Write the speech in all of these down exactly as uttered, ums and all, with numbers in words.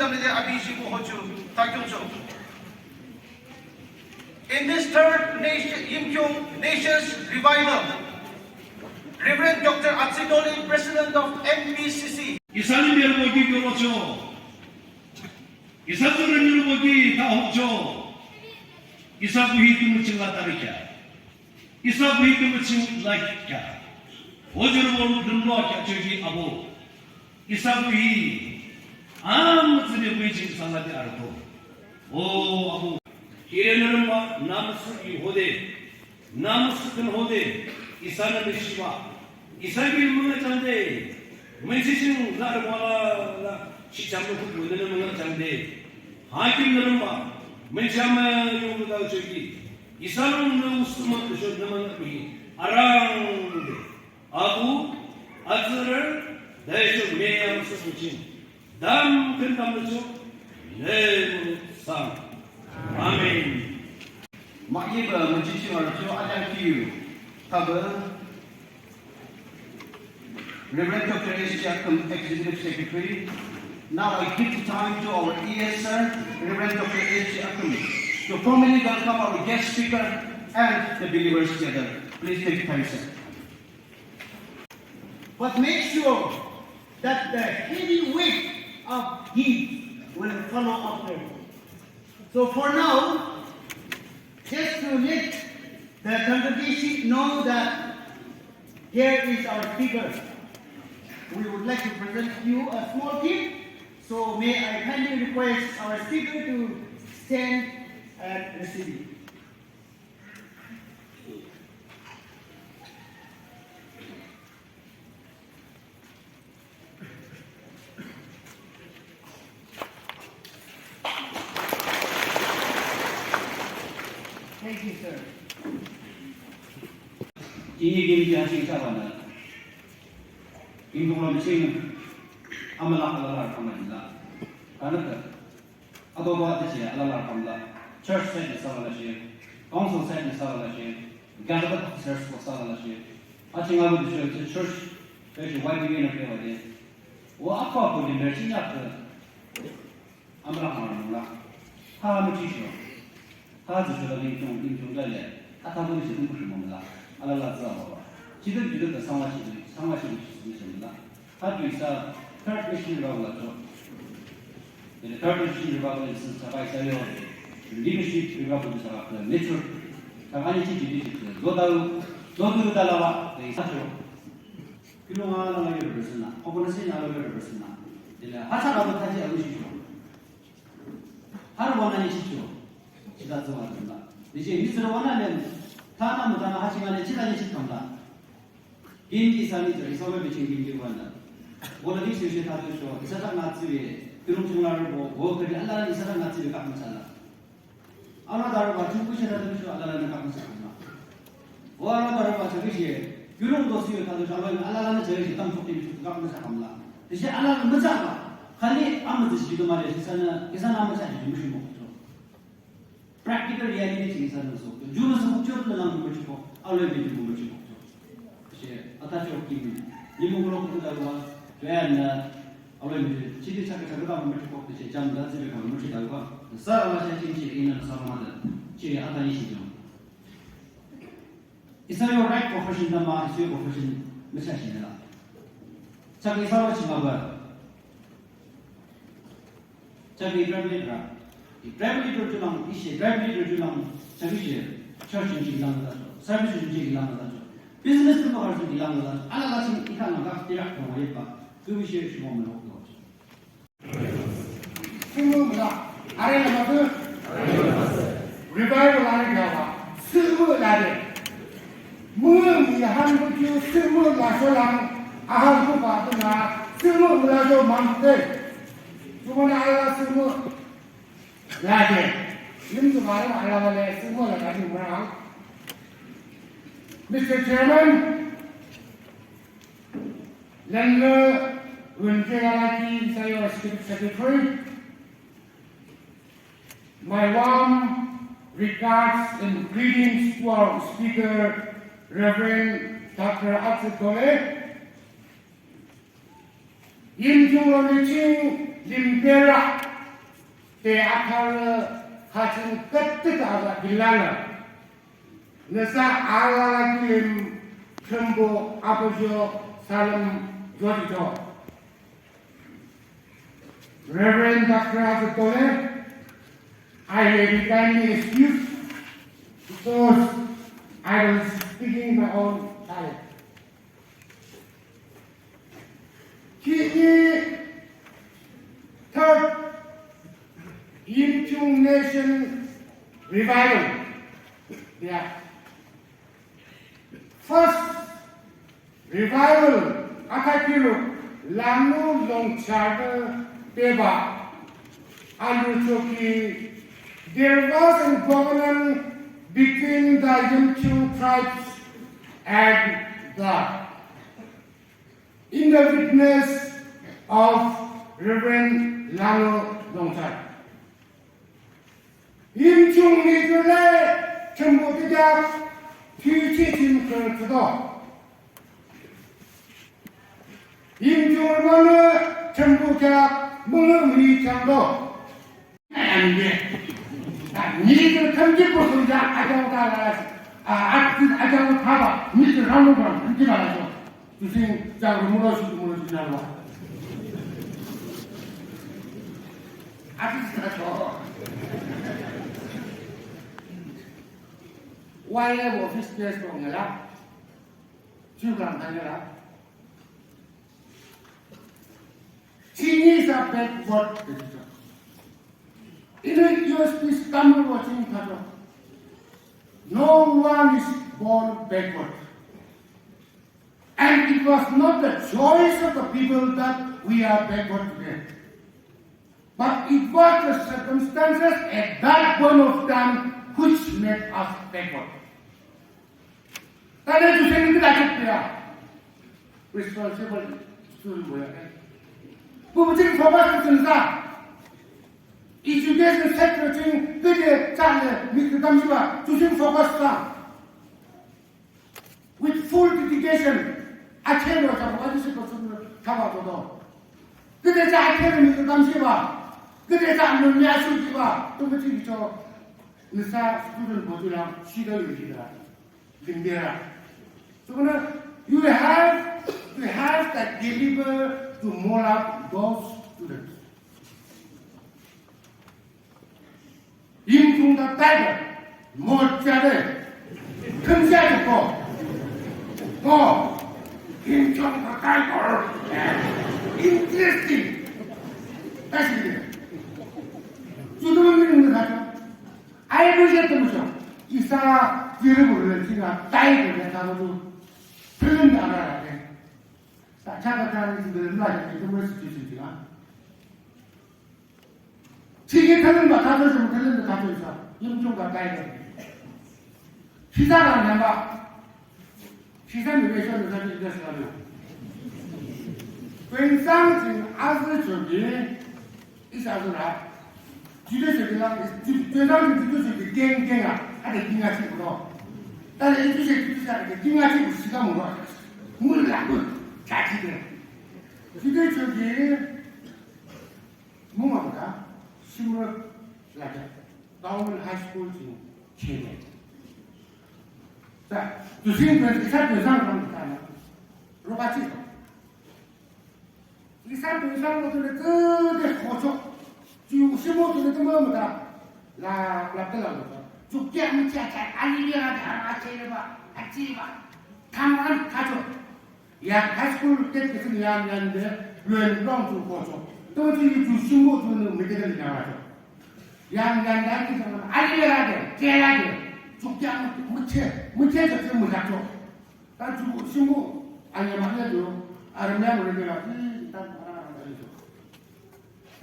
Abi shibu hochu, takyong cho. In this third nation, Yimkhiung Nations Revival, Reverend Doctor Atsi Dole, President of M B C C. Isani miel mogi kyo cho. Isa tu renyu mogi ta hocho. Isa buhi tu muching la tarikya. Isa buhi tu muching la kya. Ojur bol dunlo kya choji abo. Isa buhi am tsine buhi jing sangati arto. O abo. Kire nurma nam su yi hode. Nam su kan hode. Isa na bishiwa. Isa ki manga chande. Mensi sing zar wala la. Shi cham ku bu na manga chande. Hakim nurma. Mensi ama yung da choji. Isa nung na usuma kusho na manga bi. Arang de. Abu, Azra, Daisho, Meyam, Susuchin. Dam Kandam Lucho, Lemu Sam. Amen. Makiba Majichi Aracho Adankiyu, Taba, Reverend Doctor H J Akum, Executive Secretary. Now I give the time to our E S sir, Reverend Doctor H J Akum, to formally welcome our guest speaker and the believers gathered. Please take time, sir. But make sure that the heavy weight of gift will follow after. So for now, just to let the congregation know that here is our speaker. We would like to present you a small gift. So may I kindly request our speaker to stand and receive it. Thank you, sir. Ini gini dia sing sa bana. Ini kalau mesti amal akal lah amal lah. Karena Ado ba te che ala la kam la, church side ni sa la shi, council side ni sa la shi, gathered officers ko sa la shi. A chi nga bu de church, church, church Y P B na ke wa de. Wa apa ko ni mer chi na ke. Amra ma la. Ha mu chi sho. Ha zu sho da ni chung, ni chung da le. A ta bu ni chung ku mo la. Ala la za ba. Chi de ju de sa wa chi, sa wa chi ni la. Hatu isa third mission revival la cho. Jadi third mission revival ni sen sabai sayo. Leadership revival ni sa ka nature. Ka ani chi chi chi. Zo da, zo du da la wa. Jadi sa cho. Kilo nga la la yo represent na. Ko ko na sin la yo represent na. Jadi ha sa la ta ji a shi cho. Har wana ni chi cho. Chi da zo wa da. Ni je ni zo wana ne. Ta na mo da na ha chi ma ne chi da ni chi kam da. Kin ki sa ni tari sa me biching kin ki wanda. Bo na di se se ta tu sho, isa ta na tsi ve, tu rung chung la ro bo, bo ke ala ni isa ta na tsi ve ka ma cha la. Ala da ro ba chung ku se ta tu sho, ala na ka ma cha la. Bo ala da ro ba cha ki se, tu rung do si ve ta tu sho, ala na cha ki se tam chok ki ka ma cha la. Ti se ala na ma cha la. Khali am ti si do ma le, isa na, isa na ma cha ki mu shi mo. Practical reality ching sa na so. Ju na so chu na lang mo chu ko. Aw le bi mo chu ko. She ata chu ki ni. Ni mo ko ko da wa. Ve na aw le bi chi ti cha ka cha ka mo chu ko. She jam da chi ka mo chu da wa. Sa ma cha chin chi ina sa ma da. Chi ata ni shi jo. Isa yo right profession da ma, isa yo profession me cha shi na. Cha ka isa wa chi ma ba. Chabi tribal leader, tribal leader chu lang, ishe tribal leader chu lang, chabi she, church ni lang da, service ni lang da, business tu har ni lang da, ala la sin ika na ga tira ko ye ba, tu bi she shi mo mo ko. Simu la, are la ma tu, revival are ga ba, simu la de. Mu ni han bu ju simu la so lang, a han bu ba tu na, simu la so mang te. Simu na ala simu. Lage, lim tu mara mara wale, sumo la kati mara. Mister Chairman, Lenle Wunke Lalaki, Sayo Executive Secretary, my warm regards and greetings to our speaker, Reverend Doctor Atsu Dole. Yimkhiung Ronniching Limpera, Te akhara hachin katta ka ala bilala. Nasa ala kilim khambo abajo salam jodito. Reverend Doctor Azatole, I may be kindly excused because I was speaking my own dialect. Ki third Yimchung Nation Revival. Yeah. First Revival Athakiruk Lanu Longchar Peba Alu Choki. There was a covenant between the Yimchung tribes and God. In the witness of Reverend Lanu Longchar. Yimchung ni tu le chembo ti ja ti chi chin ke tu do. Yimchung mo ne chembo ja mo ne mi chang do. Ande. Ni tu kam ji ko sun ja a ja ta la. A a ti a ja ta ba. Ni tu ram mo ram ti ba la so. Tusing jang rumuro su rumuro su jalo. Ati sa to. Why have office space ko ngala? Chu kan kan ngala. Chini sa backward. Ino U S P stammer watching thato. No one is born backward. And it was not the choice of the people that we are backward today. But it was the circumstances at that point of time which made us backward. Tadi tu saya minta cakap dia. Responsible student boleh kan? Bu mesti fokus tu sensa. Education sector tu kerja cakap ni kita mesti tu sing fokus lah. With full dedication, akhir wa sa wa si ko sun ka ba ko do. Kete sa akhir ni ko dam si ba. Kete sa no nya su ki ba. To ko ti cho. Ni sa student bo tu la si da yu ki da. Kin de ra. So na you have to have that deliver to mold up those students. Yimchung the tiger, mo chare, khimsa ko, ko, Yimchung the tiger, interesting. That's it. Judo ni ni na. I appreciate the mission. Isa diri bol le singa tiger le ta tu film da ra le. Ta cha ka ta ni de la ni de mo situation ti la. Chigi thanin ba thato shim thanin ba thato isa. Yimchung ka kai de. Shisa la namba. Shisa ni besho ni sa ni sa ni. Pensang sin azu chogi isa azu ra. Jide chogi la, pensang sin jide chogi geng geng a. Ade geng a chi ko. Ta le jide chogi jide chogi geng a chi ko shisa mo. Mo la ko. Cha chi de. Jide chogi Mungam ka, Shimrak Raja, Government High School sing chene. Ta, tu sing tu isa tu sang kang ta na. Roba chi. Isa tu sang tu le tu de khocho. Tu simo tu le tu mo ta. La, la pela mo. Tu kya mi cha cha, ali ya da, a che ba, a chi ba. Kam ram khacho. Ya high school te kisin yan yan de luen long tu ko so. To ji ju shu mo tu no me de de ya wa. Yan yan da ki sa ali le la de, ke la de. Ju kya mo mo che, mo che so mo la to. Ta ju shu mo an ya ma le do. Ar me mo le de la ti ta ma ra de so.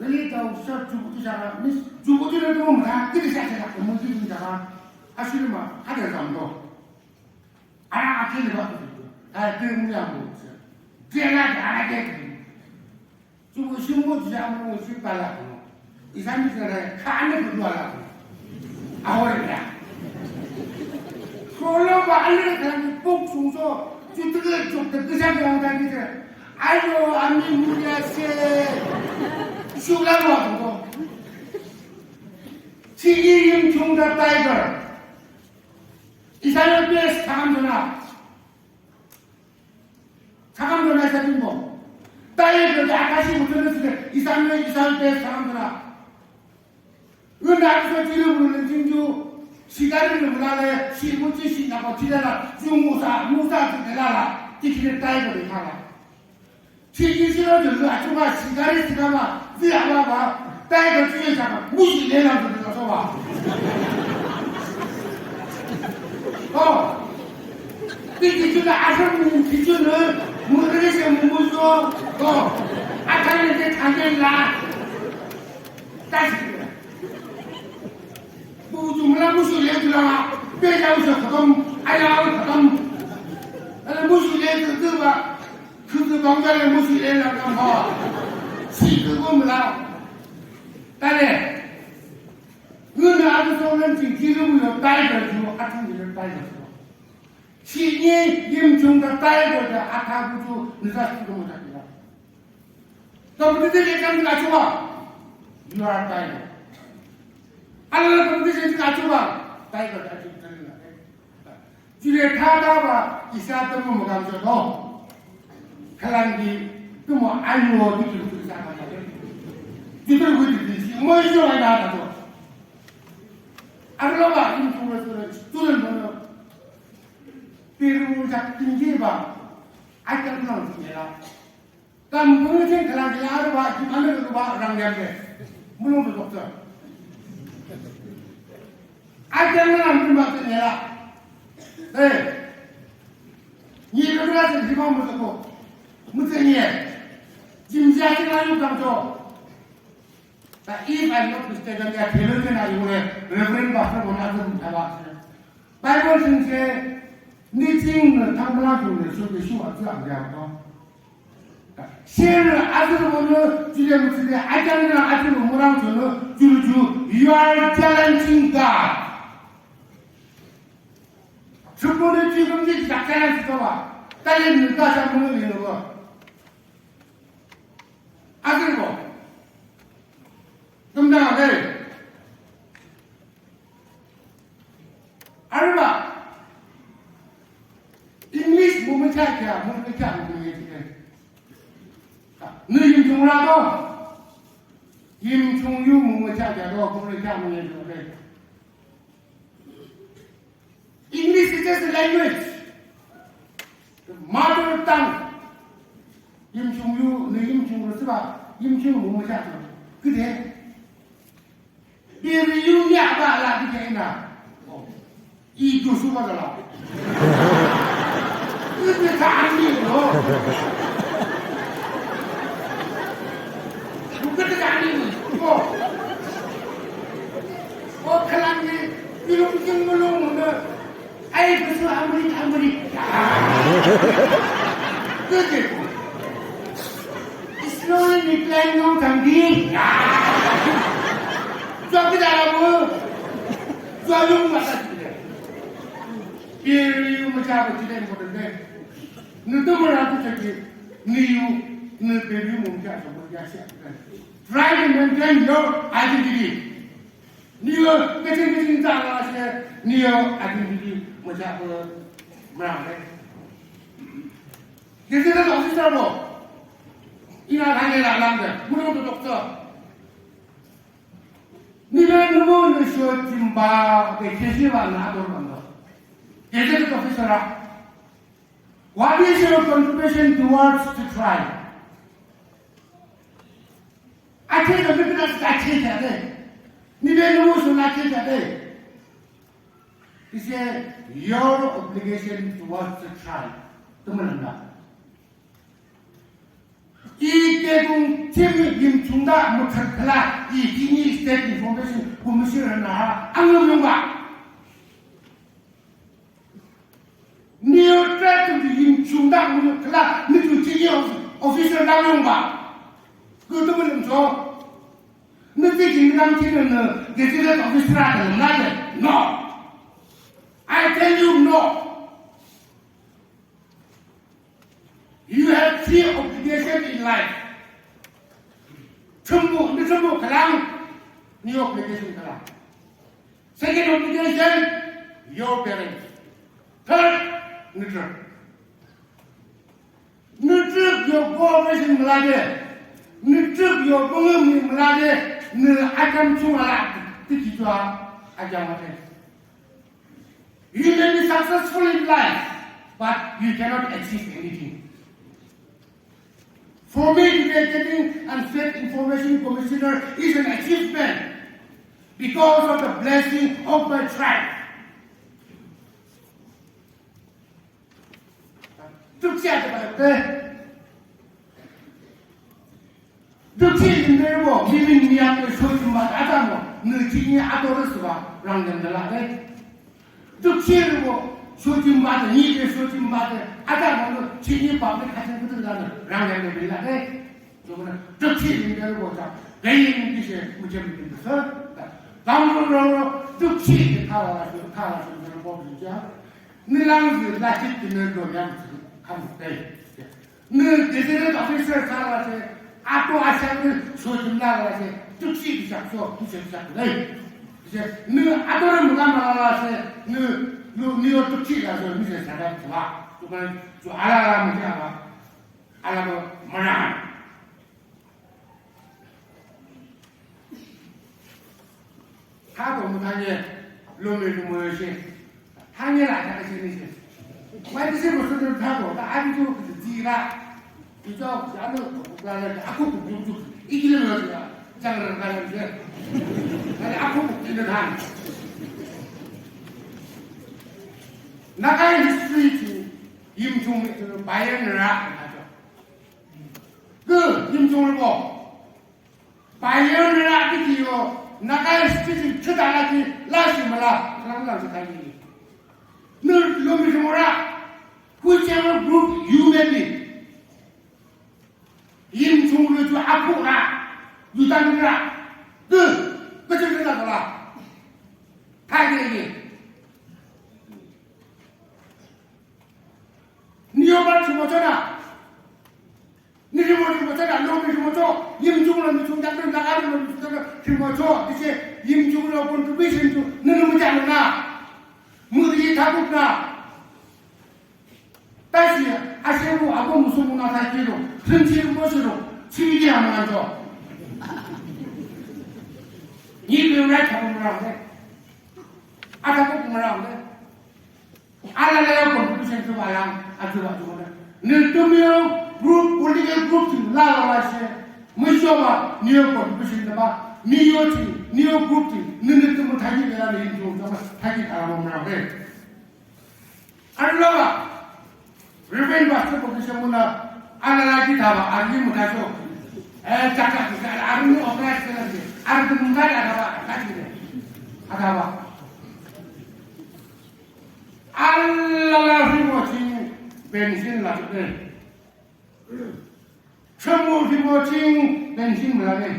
Really ta u sa ju tu sa ra, mis ju tu le do mo ra, ti sa sa mo ji tu sa ra. A shi ma ha de zam do. Ara akhe le ba. Ai pe mu ya mo. Ke la ara ke. Chu mo shu mo ja mo shi pa la. Isa mi sa ra kha ne ko la. A ho ya. Ko lo ba ale ka ni pok su so. Chu tu le chu te sa ga ta ni. Ai yo ami mu ya se. Shu la mo ko. Chigi Yimchung the tiger. Isaiah best thakam jana. Thakam jana isa tumbo. Tiger the akashi mutun sile. Isaiah, Isaiah best thakam jana. Wanda so chiru bulu jinju. Sigari ni mulale, si muchi si na ko chidala. Jung musa, musa chidala. Tikire tiger de khala. Chiki chiro de lu achuba sigari sigama, zi ama ba, tai ko chiri sama, musi le la de la so ba. Oh. Tiki chuna asam mu kichuna, mu re se mu mu so. Oh. Akane de thage la. Tasi. Bu jumla musu le jula, pe ja usa khatam, aya khatam. Ala musu le jula. Kutu bangkale musi le la kamba. Si tu gum la. Tale. Nguna adu solan ti jiru mu yo tai ga ju atu ni le tai ga ju. Si ni Yimchung da tai ga da ata gu ju ni sa tu mo da kila. To bu de le kan ga ju wa. You are tiger. Ala bu de le kan ga ju wa. Tiger da ju kan la. Jule thata ba isa tumu mugam so do. Kalangi tumu ayo di ki tu sa ka. Di tu wi di si mo so ai da do. Arlo ba in tu so student bono. Peru ja tingi ba. Ai ka na ni la. Kam bunu chen khala khala aru ba, ki manu ko ba rang yam de. Munu to doctor. Ai kan na munu ba te nela. Eh. Ni ko na se di ba mu ko. Mu te ni. Jim ja ke na yu kam to. Ta if I'm not mistaken, ya theologian ayu re, Reverend Pastor Bonatu Muthala. Bible sing se, ni ching na thang bla ju ne su de su a ju ang ya ko. Shin azur bono jile mutile ajan na azur murang jono juru ju, you are challenging God. Supone jigum ji jakana sitowa. Tale nita sa munu ni no. Azur bo. Tumda ade. Aruba. English mu mecha kya, mu mecha mu mecha. Ni Yimchung ra do. Yimchung yu mu mecha kya do, mu mecha mu mecha. English is just a language. The mother tongue. Yimchung yu, ni Yimchung ru siba, Yimchung mu mecha do. Kide. Biri yu nya ba la di ke na. I du su ba la. Ni de ka ni lo. Bu ke de ka ni. Ko. O kalam ni, ni lu kin mu lu mu na. Ai, betul, Amri, Amri. Good. Slowly reply, no, Gandhi. Jog dalamu. Jog mata sile. Iri mu cha ba sile mo de. Nu tu mo ra tu chaki. Ni yu, nu pe yu mu cha ba ya sha. Try to maintain your identity. Niyo kachin kachin ta la se niyo identity mo cha ko mra le. Gazetted officer bo. Ina thang la lang de. Muno to doctor. Ni le nubo ni sho jimba ke keshi ba na do mando. Gazetted officer a. What is your contribution towards the tribe? Ache to bibina ache jate. Ni be no so na ache jate. He said, your obligation towards the tribe. Tumalanda. I ke kung tim Yimchung da muthakla i kini state information commissioner na ang yung ba. Ni yo tra tu Yimchung da mu kala ni tu chi yo officer da long ba. Ku tu mun cho. Ni ti jin dang chi ne gazetted officer da na le. No. I tell you no. You have three obligation in life. Chumbu, ni chumbu kalang, ni obligation kalang. Second obligation, your parents. Third, neutral. Neutral your cooperation melade. Neutral your bungum melade. Ne agam chungala tiki jua agam mate. You may be successful in life, but you cannot achieve anything. For me today, getting Unfair Information Commissioner is an achievement because of the blessing of my tribe. Tuksia te ba te. Tuksia ni ne bo mi min mi ya ke so chim ba ta ta mo. Ne chi ni a to re su ba rang den de la de. Tuksia ni bo so chim ba de ni ke so chim ba de a ta mo chi ni ba ke ka chen ku de la de rang den de la de. Tukchi ni ko cha, dai ni ki se mu che mi ni sa. Tam ro ro ro, tukchi ni ka la su, ka la su ni ko bi ja. Ni lang zi la chi ti ne do yang kam dai. Ni de de officer ka la se, a to a sha ni so ji la la se, tukchi ki sa so, ki se sa dai. Je ni a to ro mu ka ma la se, ni lu ni yo tukchi la so, ni se sa da ba. Tu ka, tu ala la mu ja ba. Alamo mana. Tha ko mu tanye, lo me lo mo she. Tanye la ta she ni she. Wai ti se mo so tha ko, ta a bi to ji la. Ti to ya lo ko la la a ko ko ju ju. I ji lo ya. Jang la ka la she. Ai a ko ko ti na tha. Naga history ti Yimchung Bayan Ra. Ke, Yimchung Ribo. Bayan Ra ki yo, Naga State ki chuta la ki, la shi ma la, la la shi kai ni. Nu lo mi mo ra. Whichever group you may be. Yimchung Ribo ju apu ra. Ju dan ra. Ke, ke chu la la. Kai ni ni. Ni yo ba chu mo chu na. Ni ri mo ri mo cha na lo mi ri mo cho, yim chung lo mi chung dak na ga lo mi chung dak ri mo cho, di che yim chung lo contribution tu ni ni mo cha na. Mu ri ta bu na. Ta si a se bu a bu mu su mu na ta ki lo, rin chi mo su lo, chi ni ya ma cho. Ni bi ra cha bu ra de. A ta bu ma ra de. Ala la yo contribution tu ba lang, a tu ba tu na. Ni tu mi yo group, political group tu la la la she. Mu sho ba, ni yo contribution tu ba, ni yo tu, ni yo group tu, ni ni tu mu thagi de la ni tu ba, thagi ala mo na be. An lo ba, Reverend Pastor position mu na, ala la ki ta ba, a ni mu ta sho. Eh, chak chak, a ni mu operation na de, a ni mu ta da ba, ta ki de. A da ba. Alala Rimoching bensin la de. Chamu Rimoching bensin la de.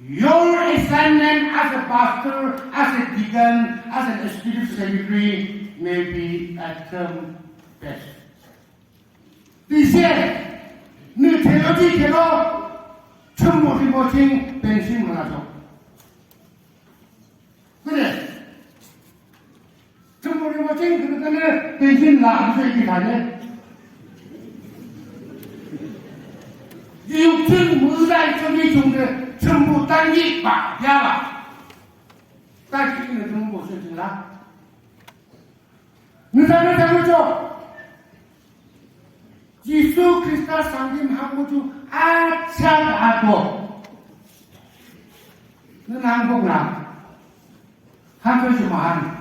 Your assignment as a pastor, as a deacon, as an executive secretary may be a term best. Dice, ni theology kelo, Chamu Rimoching bensin la de. Kene, Chamu Rimoching kene kene pension la amse ki thane. Yuk chun mu zai chun ni chung de, chun mu tan yi ba ya ba. Ta ki ni chun mu bo se la. Ni sa ni sa ni cho. Jisu Krista sangim hamu chu acha ato. Ni nang bok na. Han chu mahan.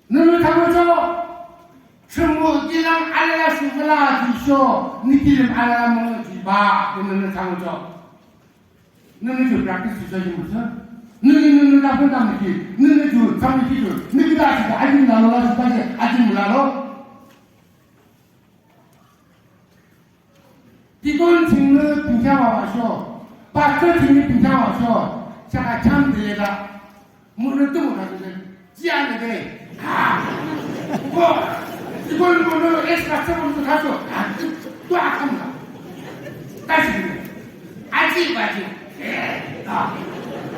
Nunu thamucho, chumbu kilang alala sumala jisho, nikilim alala mo jiba, nunu thamucho. Nunu ju practice jisho jimucho. Nunu nunu da pun tam niki, nunu ju tam niki ju, niki da ji ajin na lo la ji ba ji ajin na lo. Deacon ching ne pingcha wa wa sho. Pastor ching ne pingcha wa sho. Chaka cham de le da. Mu ne tu na de. Jia ne de. Ko. Deacon mo no es pastor mo tu tha sho. Tu a kam na. Ta shi ne. A ji ba ji. Eh, ta.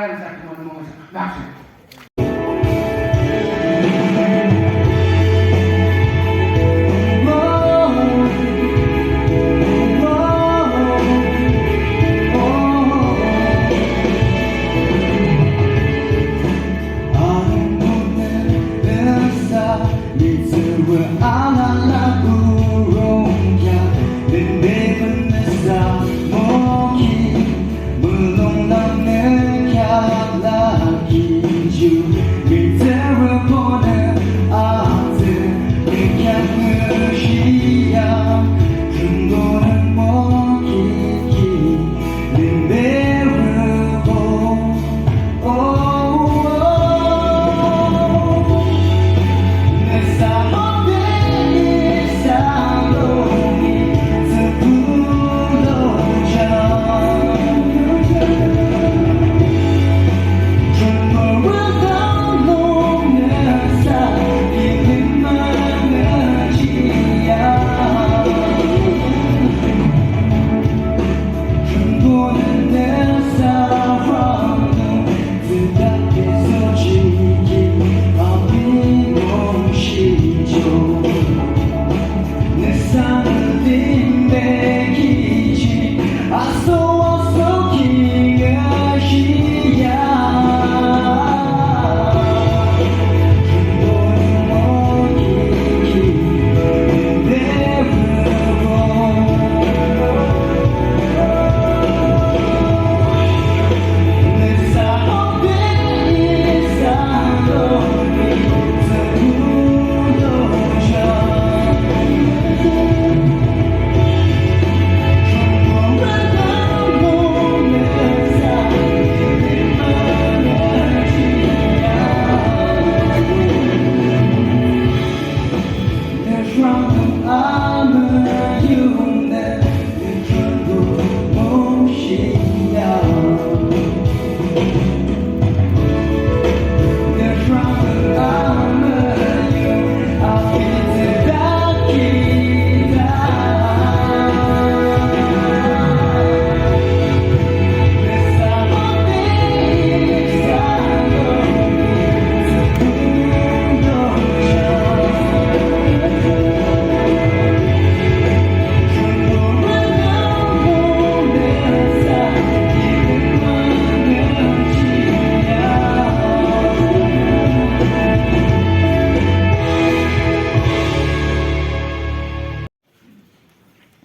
Amen.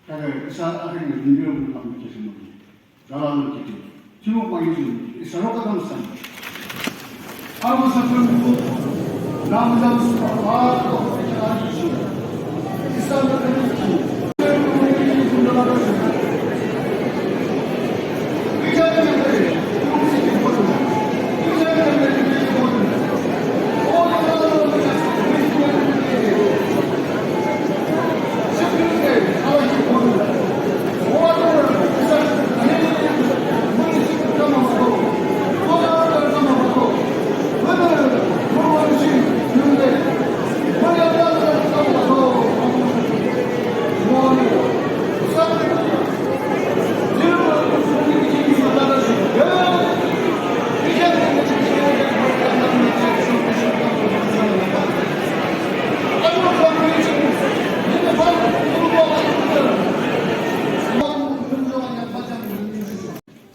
Kare, isa akhir ni video ko lam ke sunu. Dalam kita. Cuma panggil sunu. Isa roka dam san. Ama sa pun ko. Ram jam su. Ah, ko ke ala su. Isa na ke su.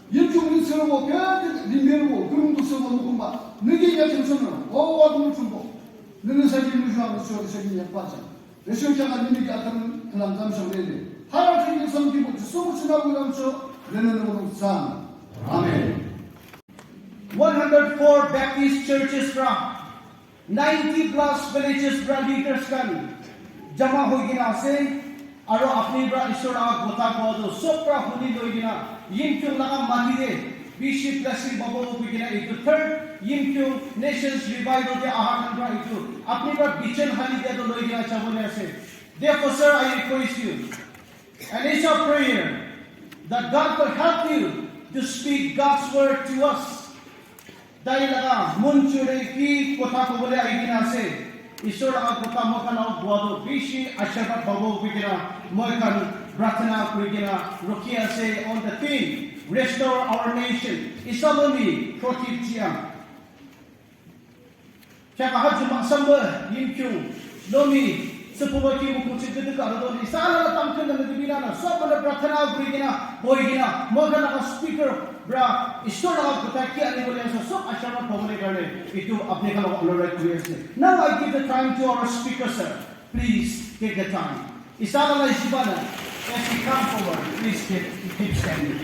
Yimchung ni sero wo, kya ni mero wo, kurung tu sero wo, mukumba. Nigi ya chimsana, o wa dum chumbo. Nini sa ji mu jwa, so sa ji ya pa cha. Resho cha ni ni ya kan kalam jam shang le le. Hara chi ni sam ki bu so mu chuna bu lam so, le le le bu sam. Amen. One hundred four Baptist churches pra ninety plus villages pra leaders khan jama hoi kena ase, aro apni pra Isor laga kotha kowa toh sob pra huni loi kena, Yimkhiung laga mati te bishi blessing pabo koi kena, etu third Yimkhiung Nations Revival te aha khan pra etu apni pra vision hali dia toh loi kena jabo le ase. Therefore, sir, I request you, and it's our prayer that God will help you to speak God's word to us. Tai laga mon chure ki kotha kobole ahi kena ase. Isor laga kotha moi khan laga kowa toh bishi ashirwad pabo koi kena moi khan prarthana kuri kena rukhi ase on the theme, restore our nation. Isa lomi protip chiang. Kya kaha juma samba Yimkhiung lomi sepulo ki muku chikit ka ado ni sala tam kan na dibina na sob mana prarthana kuri kena, boi kena, moi khan laga speaker pra Isor laga kotha ki ani bole ase sob ashirwad pabole karne itu apni khan laga onurod kuri ase. Now I give the time to our speaker, sir. Please take the time. Isala la jibana, as he come forward, please take, keep standing.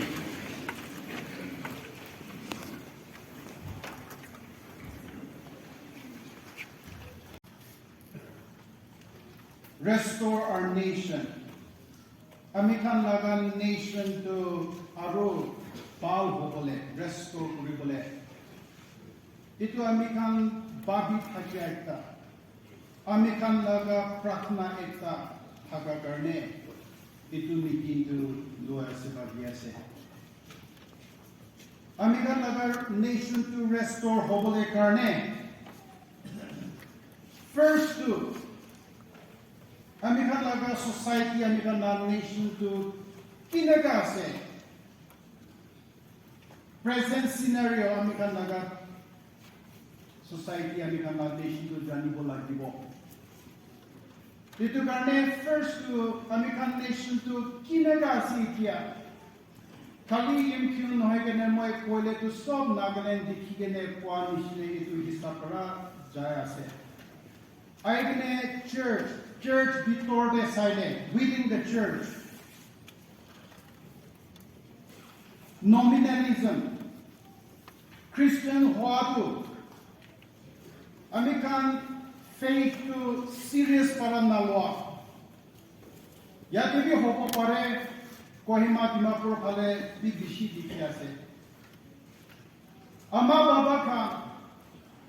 Restore our nation. Ami khan laga nation tu aru bhal hobole, restore kuribole. Itu ami khan bhabi thakia ekta. Ami khan laga prarthana ekta thaka karne itu meeting tu loi ase ba di ase. Ami khan laga nation tu restore hobole karne first tu ami khan laga society, ami khan laga nation tu kinaka ase, present scenario ami khan laga society, ami khan laga nation tu janibo lagibo. Itu karne first tu ami khan nation tu kinaka ase etia. Khali Yimkhiung nohoi kene moi koile tu sob Nagaland dikhi kene koa nishina itu hisab kora jai ase. Ahi kene church, church bitor te saile, within the church, nominalism, Christian hua tu, ami khan faith tu serious para nalua. Yate bi hobo pare, Kohima, Dimapur phale bi bishi dikhi ase. Ama baba khan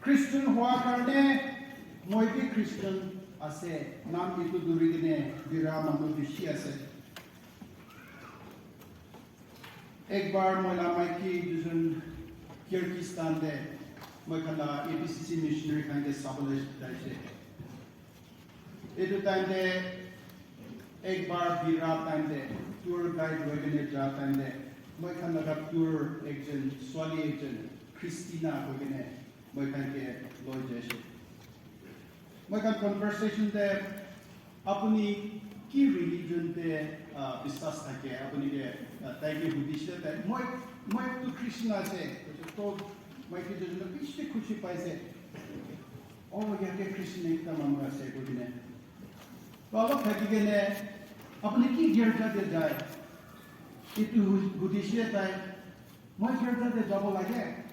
Christian hua karne moi bi Christian Ase, nam itu duri kene bira manu bishi ase. Ekbar moi la maiki dujon Kyrgyzstan de moi khan la A B C C missionary khan ke sabole jaise. Etu time te ekbar bira time te tour guide hoi kene ja time te moi khan laga tour ekjon swali ekjon Christina hoi kene moi khan ke loi jaise. Moi khan conversation te apuni ki religion te ah, biswas thake apuni ke ah, tai ke hudishe tai moi moi tu Christian ase to moi ke jona bishi khushi paise. Oh, yate Christian ekta manu ase koikene. To alop thaki kene, apuni ki girja te jai? Itu hu- hudishe tai, moi girja te jabo lage?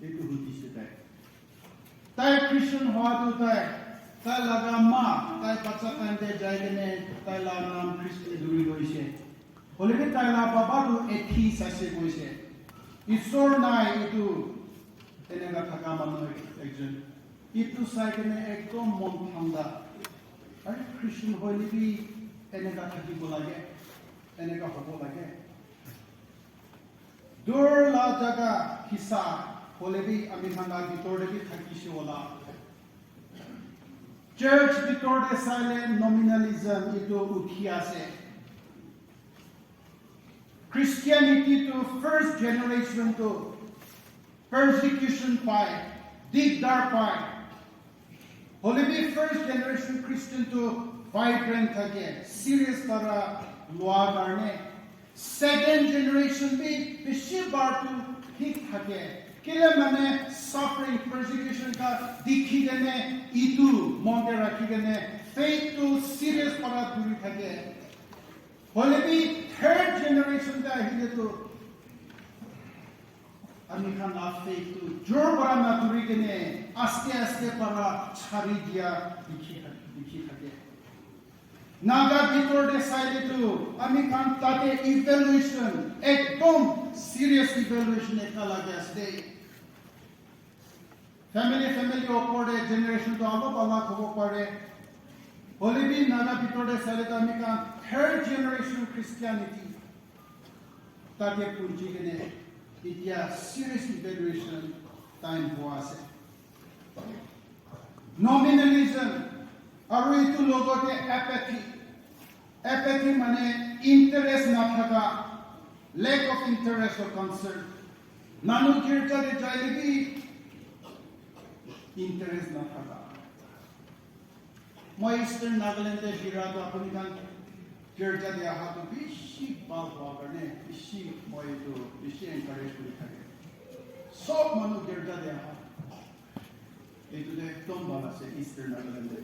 Itu hudishe tai. Tai Christian hoa tu tai, tai laga ma, tai bacha time te jai kene, tai la naam Christian duri loise. Hoile bi tai la baba tu atheist ase koise. Isor nai itu eneka thaka manu ek- ekjon. Itu sai kene ekdom mon thanda. Are Christian hoile bi eneka thakibo lage. Eneka hobo lage. Dur la jaga hisa hoile bi ami khan la bitor te bi thakise wala. Church bitor te saile nominalism itu uthi ase. Christianity tu first generation tu persecution pai, digdar pai. Hoile bi first generation Christian tu vibrant thake, serious para lua karne. Second generation bi bishi bar tu thik thake. Kile mane suffering, persecution ka dikhi kene itu mon te rakhi kene faith tu serious para duri thake. Hoile bi third generation te ahile tu ami khan la faith tu jor para na duri kene aste aste para chari dia dikhi thak- dikhi thake. Naga bitor te saile tu ami khan tate evaluation, ekdom serious evaluation ekta lage ase de. Family, family opor te generation tu alop alak hobo pare. Hoile bi Naga bitor te saile tu ami khan third generation Christianity tate punchi kene etia serious evaluation time hua ase. Nominalism aru itu logote apathy. Apathy mane interest nathaka, lack of interest or concern. Manu girja te jaile bi interest nathaka. Moi Eastern Nagaland te bira tu apuni khan girja te aha tu bishi bhal hua karne bishi moi tu bishi encourage kuri thake. Sob manu girja te aha. Etu tu ekdom bhal ase Eastern Nagaland te.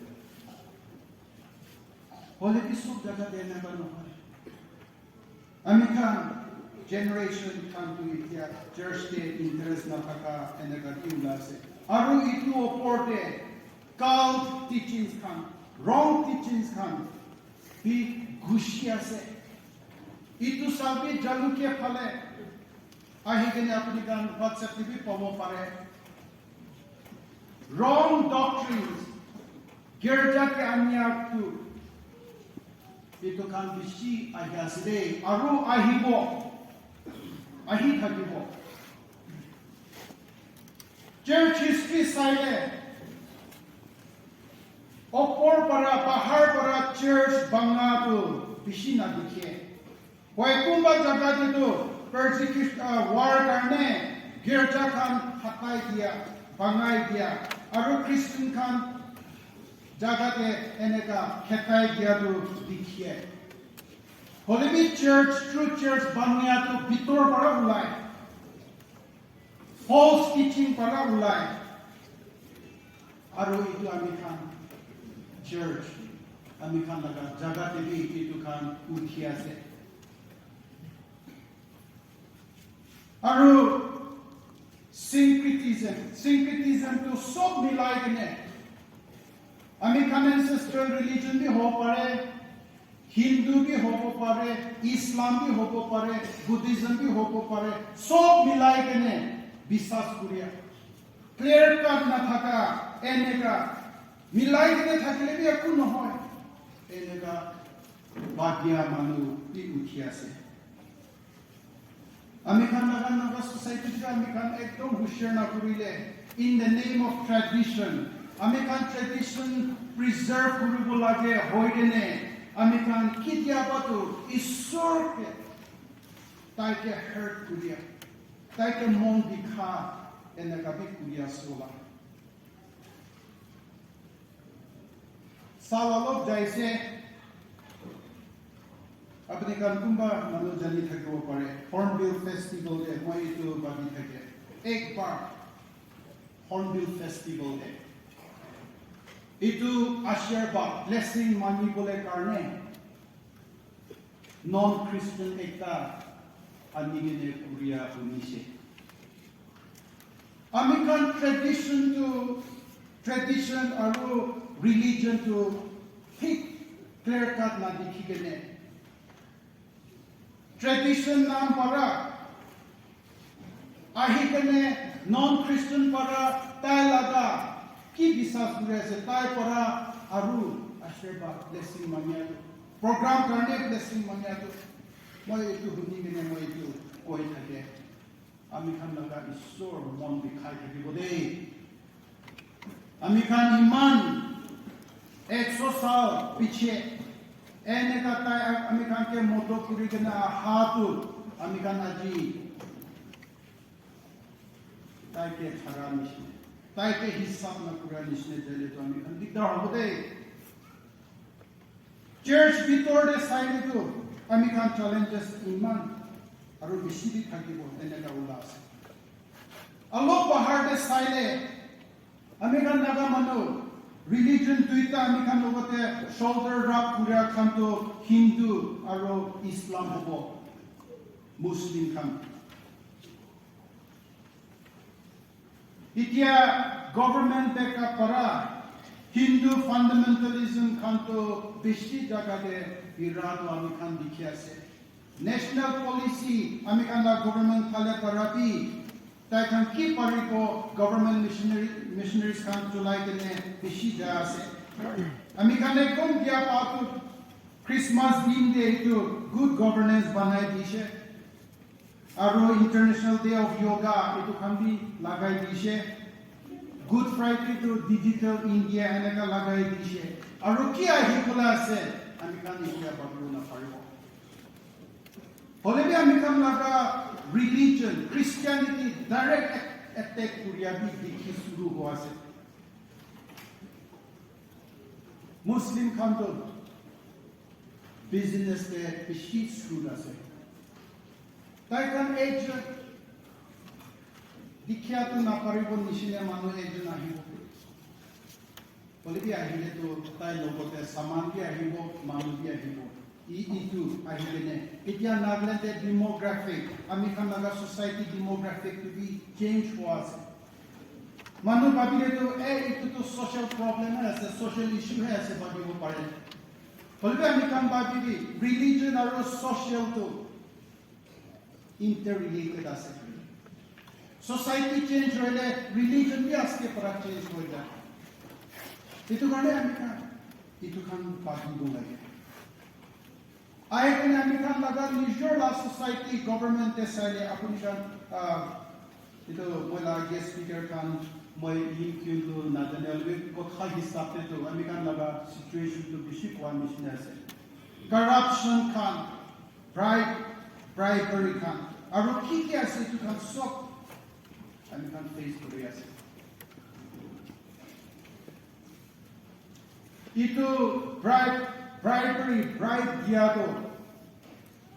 Hoile bi sob jaga te eneka nohoi. Ami khan generation khan tu etia church te interest nathaka eneka bi ulai ase. Aru etu opor te cult teachings khan, wrong teachings khan bi gushi ase. Etu sabi Jalukia phale ahi kene apuni khan WhatsApp te bi pabo pare. Wrong doctrines, girja te ania tu, etu khan bishi ahi ase de, aru ahibo, ahi thakibo. Church history saile, opor para, bahar para church banga tu bishi na dikhe. Hoi kunba jaga te tu persecution, ah, war karne girja khan hatai dia, bangai dia, aru Christian khan jaga te eneka hetai dia tu dikhiye. Hoile bi church, true church bania tu bitor para ulai. False teaching para ulai. Aru etu ami khan church, ami khan laga jaga te bi etu khan uthi ase. Aru syncretism, syncretism tu sob milai kene ami khan ancestral religion bi hobo pare, Hindu bi hobo pare, Islam bi hobo pare, Buddhism bi hobo pare, sob milai kene biswas kuria. Clear cut nathaka, eneka Milai kene thakile bi ekku nohoi. Eneka bhabia manu bi uthi ase. Ami khan laga Naga society te ami khan ekdom hushiar na kurile, in the name of tradition, ami khan tradition preserve kuribo lage hoi kene, ami khan kitiaba tu Ishwar ke, tai ke hurt kuria, tai ke mon dikha, eneka bi kuria sola. Sal olop jaise, apni khan kunba manu jani thakibo pare, Hornbill Festival de moi etu bhabi thake. Ek bar Hornbill Festival de etu ashirwad, blessing mangibole karne non-Christian ekta ani kene kuria hunise. Ami khan tradition tu, tradition aru religion tu thik clear cut na dikhi kene, tradition naam para ahi kene non-Christian para tai laga ki biswas kuri ase, tai para aru ashirwad, blessing manya tu, program karne blessing manya tu, moi etu huni kene moi etu koi thake. Ami khan laga Ishwar mon bikhai thakibo de. Ami khan iman ekso sal piche eneka tai ami khan ke moto kuri kena aha tu ami khan aji tai ke chara nishina, tai ke hisab na kura nishina jaile tu ami khan dikdar hobo de. Church bitor de saile tu ami khan challenges iman aru bishi bi thakibo eneka ula ase. Alop bahar de saile ami khan Naga manu religion duita ami khan logote shoulder rub kuria khan tu Hindu aru Islam hobo, Muslim khan. Etia government backup para Hindu fundamentalism khan to bishi jaga te bira to ami khan dikhi ase. National policy ami khan la government phale para bi tai khan ki paribo government missionary, missionaries khan chulai kene bishi ja ase. Ami khan ekdom bia pa tu Christmas din te etu good governance banai dishe. Aru International Day of Yoga etu khan bi lagai dishe. Good Friday to Digital India eneka lagai dishe. Aru ki ahi bola ase? Ami khan etia bhabibo na paribo. Hole bi ami khan laga religion, Christianity direct at-, attack kuria bi dikhi suru hua ase. Muslim khan to business te bishi shrewd ase. Tai khan ekjon dikhia tu naparibo nishina manu ekjon ahibo. Hoile bi ahile tu tai logote saman bi ahibo, manu bi ahibo. I, itu ahi kene. Etia Nagaland te demographic, ami khan laga society demographic tu bi change hua ase. Manu bhabile tu, eh, itu tu social problem hai ase, social issue hai ase, bhabibo pare. Hoile bi ami khan bhabi bi, religion aru social tu interrelated ase. Society change hoile religion bi aske para change hoi jai. Itu karne ami khan, itu khan bhabibo lage. Ahi kene ami khan laga nijor la society government te saile apuni khan, ah, etu moi la guest speaker khan moi yin kyun tu najane hoile bi kotha hisab te tu ami khan laga situation tu bishi koa nishina ase. Corruption khan, bribe, bribery khan, aru ki ki ase etu khan sob ami khan face kuri ase. Itu bribe, bribery, bribe dia to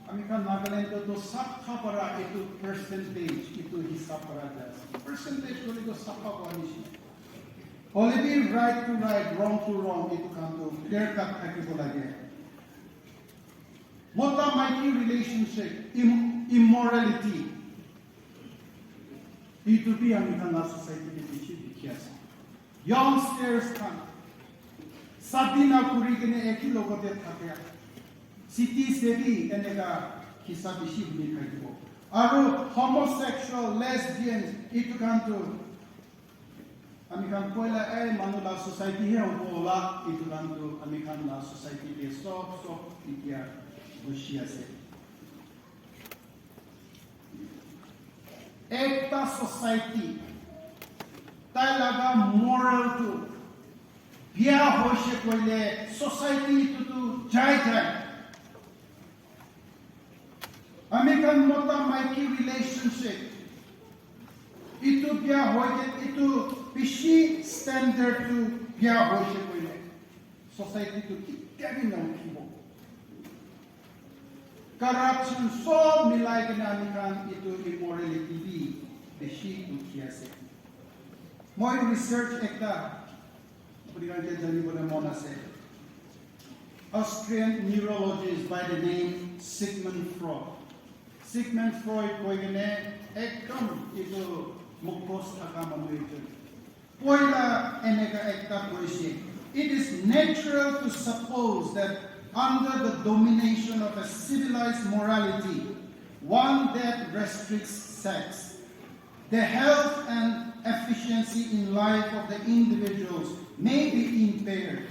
ami khan Nagaland to sapha para itu percentage, itu hisab para jai ase. Percentage koi le to sapha para nishina. Hoile bi right to right, wrong to wrong, itu khan to clear cut thakibo lage. Mota maiki relationship, im-, immorality, itu bi ami khan la society te bishi dikhi ase. Youngsters khan, shadi na kuri kene eki logote thake. City se bi eneka kisa bishi huni thakibo. Aru homosexual, lesbians, itu khan tu Ami khan koila, "Eh, manu la society he hobo la," itu khan tu ami khan la society te sob, sob itia bushi ase. Ekta society, tai laga moral tu bia hoise koile, society itu tu jai jai. Ami khan mota maiki relationship itu bia hoi ke, itu bishi standard tu bia hoise koile, society tu ketia bi na uthibo. Corruption sob milai kena ami khan itu immorality bi bishi uthi ase. Moi research ekta apuni khan ke jani bole mon ase. Austrian neurologist by the name Sigmund Freud. Sigmund Freud koi kene ekdom itu mukos thaka manu ekjon. Poila eneka ekta koise, "It is natural to suppose that under the domination of a civilized morality, one that restricts sex, the health and efficiency in life of the individuals may be impaired,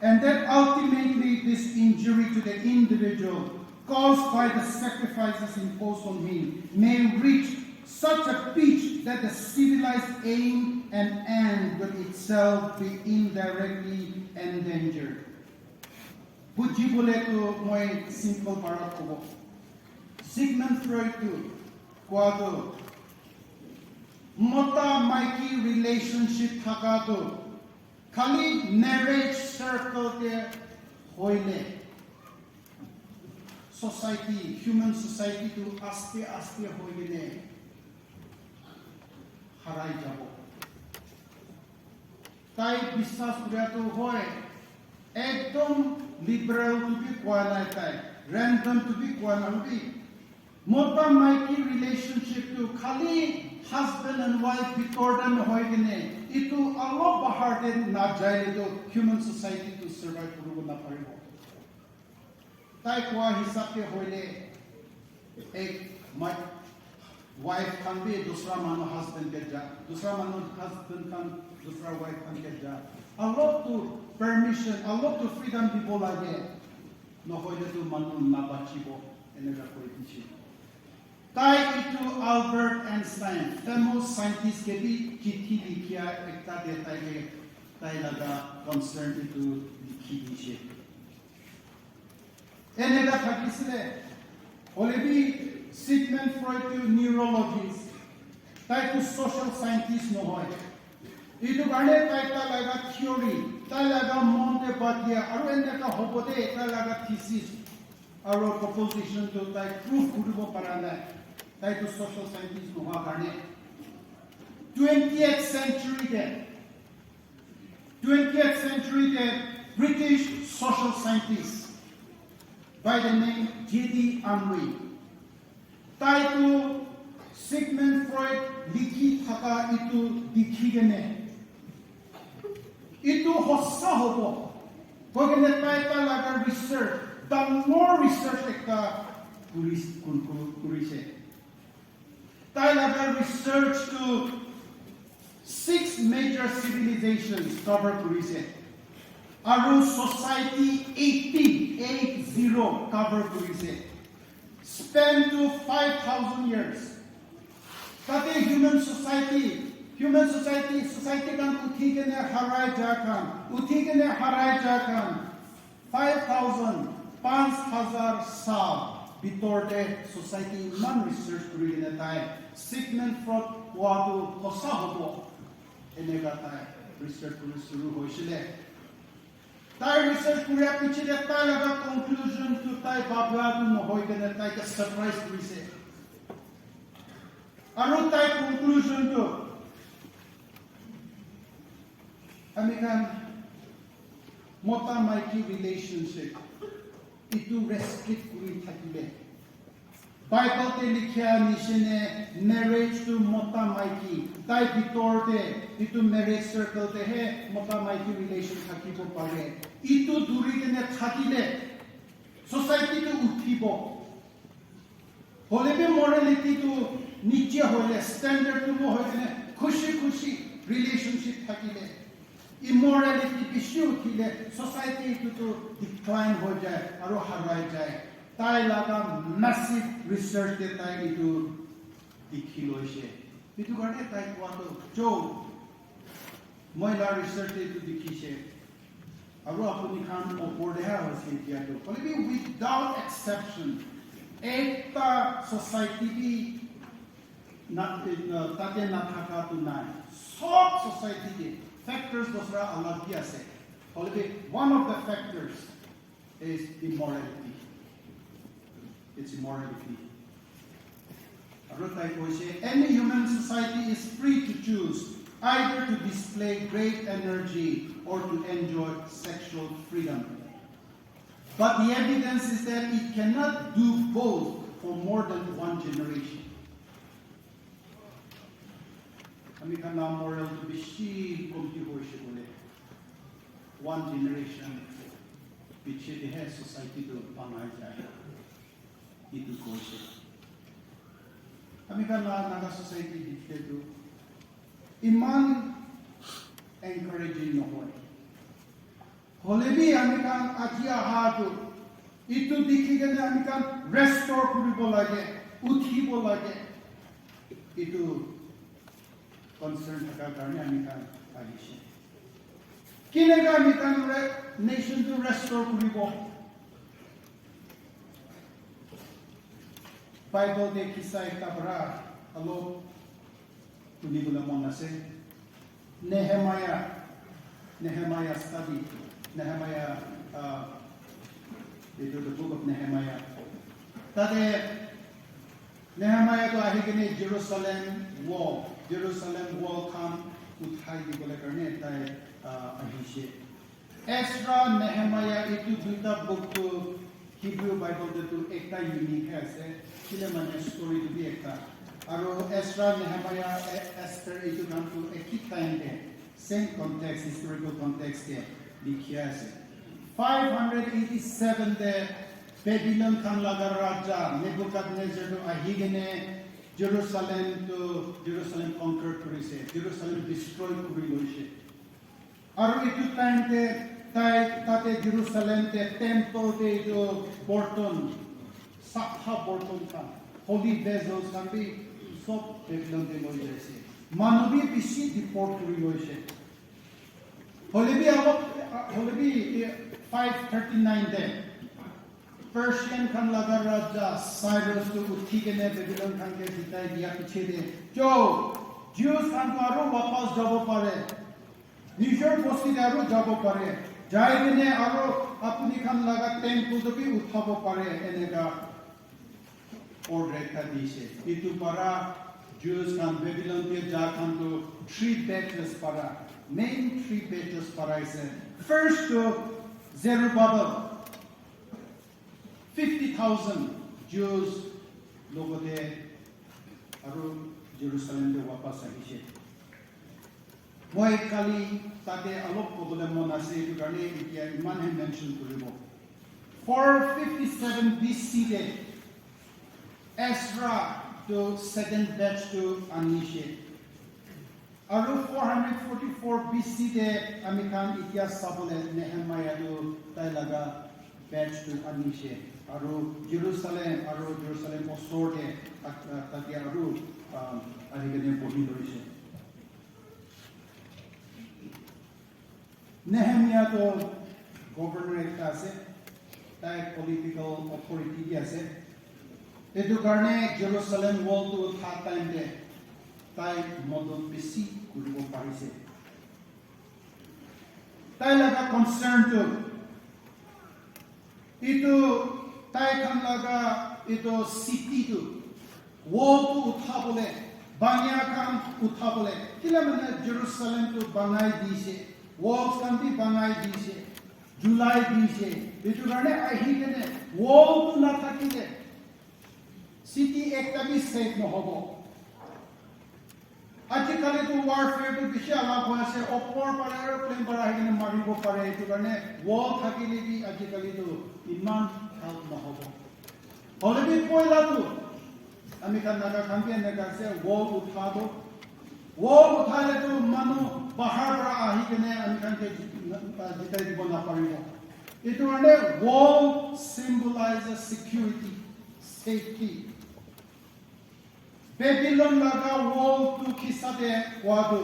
and that ultimately this injury to the individual caused by the sacrifices imposed on him may reach such a pitch that the civilized aim and end will itself be indirectly endangered." Buji bole tu moi simple para kobo. Sigmund Freud tu koa tu mota maiki relationship thaka tu khali marriage circle te hoile society, human society tu aste aste hoi kene harai jabo. Tai biswas kuria tu hoi, ekdom liberal tu bi koa nai tai, random tu bi koa nai bi. Mota maiki relationship tu khali husband and wife bitor te nohoi kene, itu alop bahar te na jai le tu human society tu survive kuribo na paribo. Tai koa hisab te hoile, ek ma-, wife khan bi dusra manu husband ke ja, dusra manu husband khan dusra wife khan ke ja. Alop tu permission, alop tu freedom dibo lage. Nohoile tu manu nabachibo, eneka koi dishi. Tai itu Albert Einstein, famous scientist ke bi chithi likhia ekta te tai ke, tai laga concern itu likhi dishi. Eneka thakisile, hoile bi Sigmund Freud tu neurologist, tai tu social scientist nohoi. Itu karne tai, tai laga theory, tai laga mon te batia, aru eneka hobo de, tai laga thesis, aru proposition tu tai prove kuribo para nai. Tai tu social scientist nohoi karne. Twentieth century te, twentieth century te British social scientist by the name J D Amory. Tai tu Sigmund Freud likhi thaka itu dikhi kene, itu hossa hobo koi kene tai, tai laga research, dangor research ekta kuri, kun-, kun-, kurise. Tai laga research tu six major civilizations cover kurise. Aru society eighteen, eight zero, cover kurise. Span to five thousand years. Tate human society, human society, society khan uthi kene harai ja khan, uthi kene harai ja khan. Five thousand, panch hazar sal bitor te society iman research kuri kene tai Sigmund Freud koa tu hosa hobo eneka tai research kuri shuru hoisile. Tai research kuria piche te tai laga conclusion tu tai babia tu nohoi kene tai ke surprise kurise. Aru tai conclusion tu ami khan mota maiki relationship itu restrict kuri thakile, Bible te likhia nishine marriage tu mota maiki tai bitor te itu marriage circle te he mota maiki relation thakibo pare. Itu duri kene thakile society tu uthibo. Hoile bi morality tu niche hoile, standard tu low hoile, khushi khushi Relationship thakile, immorality bishi uthile, society etu tu decline hoi jai aru harai jai. Tai laga massive research te tai etu dikhi loise. Etu karne tai koa tu, jo, moi la research te etu dikhise. Aru apuni khan opor te ha hoise etia tu. Hoile bi without exception, ekta society bi na, eh, na, tate nathaka tu nai. Sob society te factors dusra alag bhi ase. Hoile bi one of the factors is immorality. It's immorality. Aru tai koise, any human society is free to choose either to display great energy or to enjoy sexual freedom. But the evidence is that it cannot do both for more than one generation. Ami khan la moral tu bishi komti hoise bole, one generation piche de hai society tu banai jai. Itu koise. Ami khan la Naga society dikhile tu iman encouraging nohoi. Hoile bi ami khan aji aha tu itu dikhi kena ami khan restore kuribo lage, uthibo lage. Itu concern thaka karne ami khan ahise. Kineka ami khan re-, nation tu restore kuribo? Bible te kisa ekta para alop Tuni gula mon ase. Nehemiah, Nehemiah study, Nehemiah, uh, itu the book of Nehemiah. Tate Nehemiah to ahi kene Jerusalem wall, Jerusalem wall khan uthai dibole karne tai, uh, ahishe. Ezra, Nehemiah, itu duita book tu Hebrew Bible te tu ekta unique ase. Kile mane story tu bi ekta. Aru Ezra, Nehemiah, E-, Esther itu khan tu eki time te same context, historical context te likhia ase. Five hundred eighty-seven te Babylon khan laga raja Nebuchadnezzar tu ahi kene Jerusalem tu, Jerusalem conquer kurise, Jerusalem destroy kuri loise. Aru etu time te tai tate Jerusalem te temple te etu borton, sapha borton khan, holy vessels khan bi sob Babylon te loi jaise. Manu bi bishi deport kuri loise. Hoile bi alop, hoile bi five thirty-nine te Persian khan laga raja Cyrus tu uthi kene Babylon khan ke jitai dia piche de, jo, Jews khan tu aru wapas jabo pare. Nijor bosti te aru jabo pare. Jai kene aru apuni khan laga temple tu bi uthabo pare, eneka order ekta dise. Itu para Jews khan Babylon te ja khan tu three batches para, main three batches para ase. First tu Zerubbabel, fifty thousand Jews logote aru Jerusalem te wapas ahise. Moi kali tate alop kobole mon ase, etu karne etia iman he mention kuribo. Four fifty-seven B C te Ezra tu second batch tu anishe. Aru four hundred forty-four B C te ami khan itia sabole Nehemiah tu tai laga batch tu anishe. Aru Jerusalem, aru Jerusalem osor te, ah, ah, tate aru, ah, ahi kene bohi loise. Nehemiah to governor ekta ase, tai political authority bi ase. Etu karne Jerusalem wall tu utha time te tai modot bisi kuribo parise. Tai laga concern tu etu tai khan laga etu city tu wall tu uthabole, banya khan uthabole, kila mane Jerusalem tu banai dise, walls khan bi banai dise, julai dise, etu karne ahi kene wall tu nathakile city ekta bi safe nohobo. Ajikali tu warfare tu bishi alag hoi ase, opor para aeroplane para ahi kene maribo pare, etu karne wall thakile bi ajikali tu iman help nohobo. Hoile bi poila tu ami khan Naga khan bi eneka ase, wall utha tu Wall uthai le tu manu bahar para ahi kene ami khan ke jit-, jitai dibo na paribo. Etu karne wall symbolizes security, safety. Babylon laga wall tu kisa te koa tu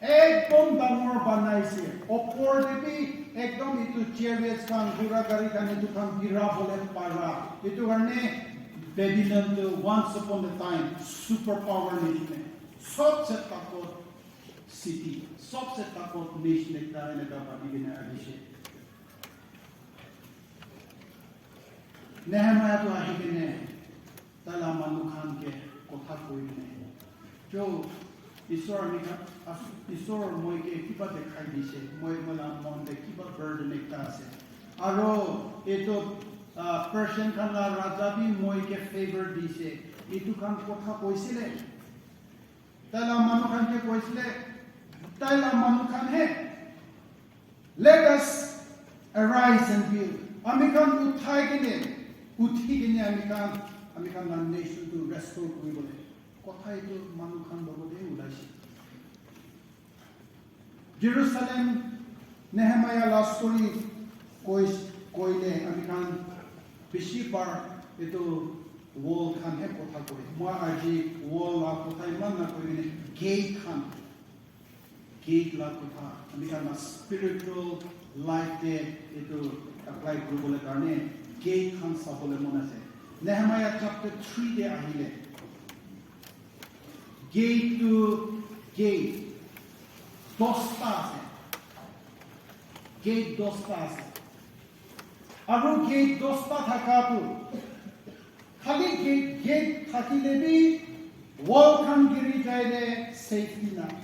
ekdom dangor banaise. Opor te bi ekdom etu chariots khan, ghura gari khan, etu khan gira bole para. Etu karne Babylon tu once upon a time super power nishina. Sobse takot city, sobse takot nation ekta eneka bani kena ahise. Nehemiah tu ahi kene tai la manu khan ke kotha koi kene, "Jo, Isor ami khan, as-, Isor moi ke kiba dekhai dise, moi, moi la mon te kiba burden ekta ase. Aro etu, ah, Persian khan la raja bi moi ke favor dise." Etu khan kotha koisile. Tai la manu khan ke koisile, tai la manu khan he, "Let us arise and build." Ami khan uthai kene, uthi kene ami khan, ami khan la nation tu restore kuri bole. Kotha etu manu khan logote ulaise. Jerusalem, Nehemiah la story koi, koile ami khan bishi bar etu wall khan he kotha koi. Moi aji wall la kotha iman na koi kene gate khan, gate la kotha ami khan la spiritual life te etu apply kuri bole karne gate khan sabole mon ase. Nehemiah chapter three te ahile, gate tu gate dosta ase. Gate dosta ase. Aru gate dosta thaka tu khali gate, gate thakile bi wall khan giri jaile safety nai.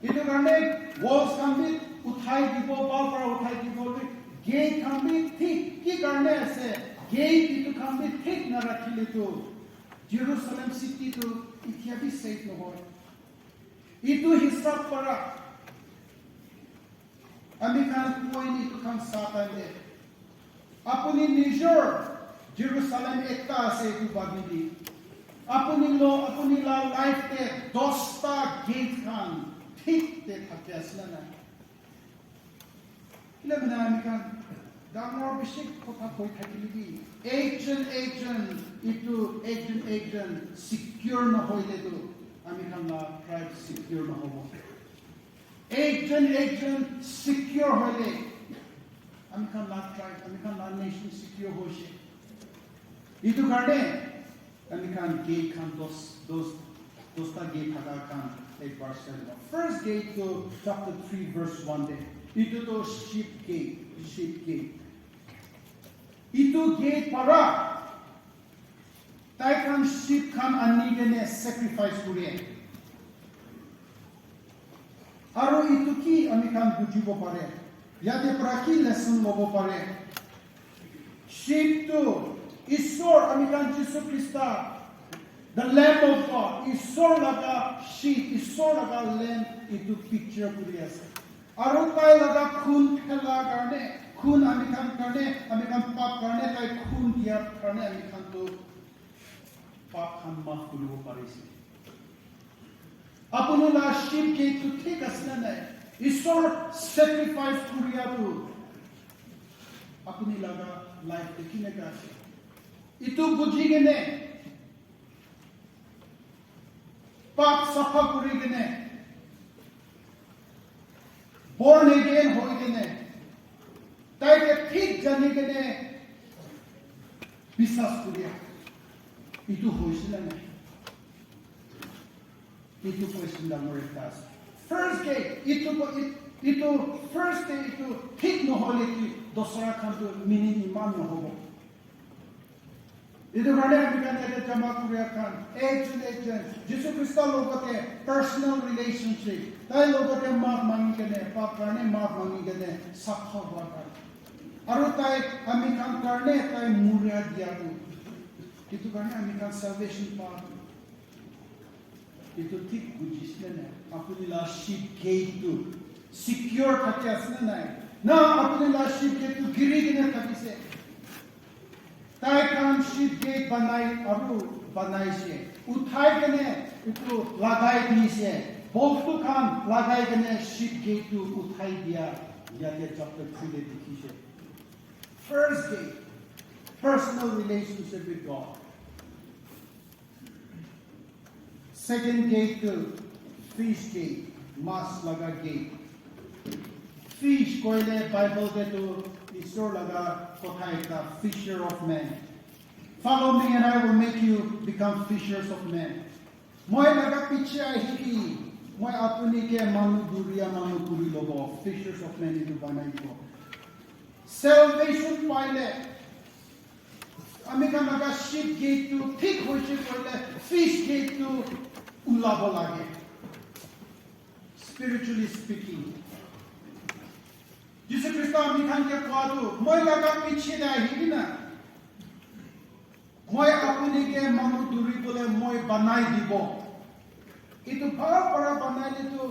Etu karne walls khan bi uthai dibo, bhal para uthai dibo le, gate khan bi thik ki karne ase, gate etu khan bi thik na rakhile tu Jerusalem city tu itya bi safe nohoi. Etu hisab para ami khan point etu khan sa time te, apuni nijor Jerusalem ekta ase etu bhabi di. Apuni lo, apuni la life te dosta gate khan thik te thaki ase na nai? Kile mane ami khan dangor bishi kotha koi thakile bi, ekjon ekjon etu ekjon ekjon secure nohoile tu ami khan la tribe secure nohobo. Ekjon ekjon secure hoile ami khan la tribe, ami khan la nation secure hoise. Etu karne ami khan gate khan dos, dos, dosta gate thaka khan ek bar sai lobo. First gate tu chapter three verse one te. Etu tu sheep gate, sheep gate. Etu gate para tai khan sheep khan ani kene sacrifice kure. Aru etu ki ami khan bujibo pare? Yate para ki lesson lobo pare? Sheep tu Isor, ami khan Jisu Krista, the Lamb of God, Isor laga sheep, Isor laga lamb, etu picture kuri ase. Aru tai laga khun phela karne, khun ami khan karne, ami khan pap karne tai khun dia karne ami khan tu pap khan maaf kuribo parise. Apuni la sheep gate tu thik ase na nai? Isor sacrifice kuria tu apuni laga life te kineka ase? Etu buji kene pap sapha kuri kene, born again hoi kene, tai ke thik jani kene biswas kuria. Etu hoise na nai? Etu question dangor ekta ase. First gate, etu ko-, et-, etu first te etu thik nohole ki dosra khan tu meaning iman nohobo. Etu karne ami khan yate jama kuria khan, ekjon ekjon, Jisu Krista logote personal relationship, tai logote maaf mangi kene, paap karne maaf mangi kene, sapha hua khan. Aru tai ami khan karne tai muria dia tu. Etu karne ami khan salvation pa tu. Etu thik bujishe na nai? Apuni la sheep gate tu secure thaki ase na nai? Na, apuni la sheep gate tu giri kena thakise. Tai khan sheep gate banai aru banaise. Uthai kene Etu lagai dise, boltu khan lagai kene sheep gate tu uthai dia, yate chapter three te dikhi se. First gate, personal relationship with God. Second gate tu fish gate, mas laga gate. Fish koile Bible te tu Isor laga kotha ekta, fisher of men. Follow me and I will make you become fishers of men. Moi laga piche ahibi, moi apuni ke manu duria manu kuri lobo, fishers of men etu banai dibo. Salvation paile, ami khan laga sheep gate tu thik hoise koile, fish gate tu ulabo lage. Spiritually speaking, Jisu Krista ami khan ke koa tu, moi laga piche te ahibi na, moi apuni ke manu duri bole moi banai dibo. Etu bhal para banai le tu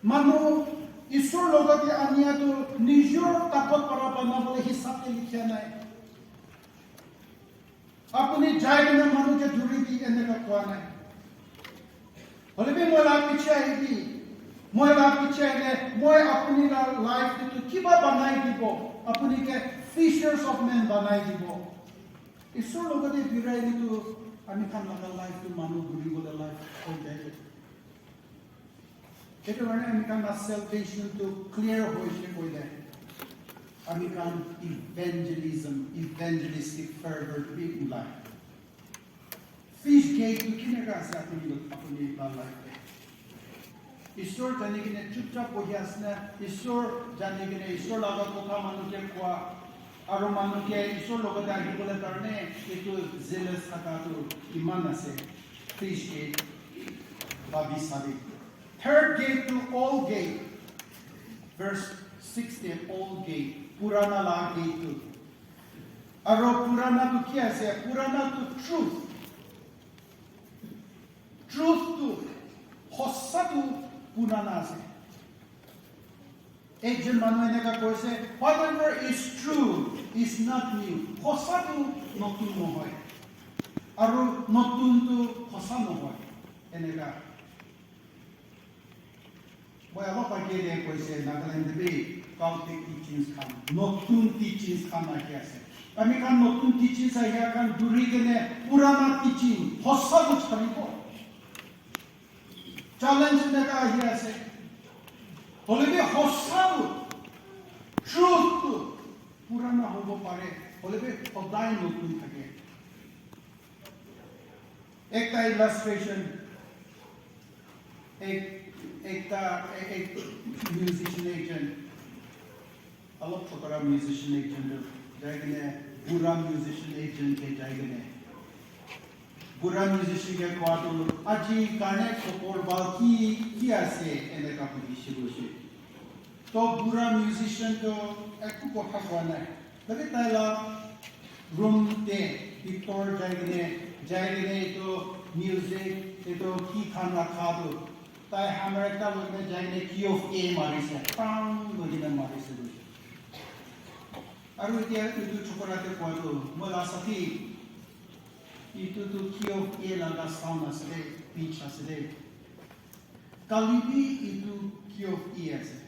manu Isor logote ania tu nijor takot para bana bole hisab te likhia nai. Apuni jai kena manu ke duri di eneka koa nai. Hoile bi moi la piche ahibi. Moi la piche ahile, moi apuni la life te tu kiba banai dibo. Apuni ke fishers of men banai dibo. Isor logote birai le tu ami khan laga life tu manu duri bole life hoi jai. Etu karne ami khan la salvation tu clear hoise koile, ami khan evangelism, evangelistic fervor tu bi ulai. Fish gate tu kineka ase apuni, apuni la life te? Isor jani kene chupchap bohi ase na? Isor jani kene Isor laga kotha manu ke koa, aru manu ke Isor logote ahi bole karne etu zealous thaka tu iman ase. Fish gate, babi sabi. Third gate tu old gate. Verse six te old gate, purana la gate tu. Aro purana tu ki ase? Purana tu truth. Truth tu, hosa tu purana ase. Ekjon manu eneka koise, "Whatever is true is not new." Hosa tu notun nohoi. Aru notun tu hosa nohoi. Eneka. Moi alop age te koise, Nagaland te bi cultic teachings khan, notun teachings khan ahi ase. Ami khan notun teachings ahia khan duri kene purana teaching, hosa tu charibo. Challenge eneka ahi ase. Hoile bi hosa tu, truth tu purana hobo pare, hoile bi hodai notun thake. Ekta illustration, ek, ekta, ek, ek musician ekjon, alop chokora musician ekjon tu jai kene bura musician ekjon ke jai kene, bura musician ke koa tu, "Aji karne khobor bhal ki, ki ase?" eneka kuri shuru hoise. To bura musician to eku kotha koa nai. Hoile tai la room te bitor jai kene, jai kene etu music, etu ki khan rakha tu, tai hammer ekta loi kene jai kene key of A marise, pang loi kene marise. Aru etia etu chokora te koa tu, "Moi la sathi, etu tu key of A laga sound ase de, pitch ase de. Kali bi etu key of A ase.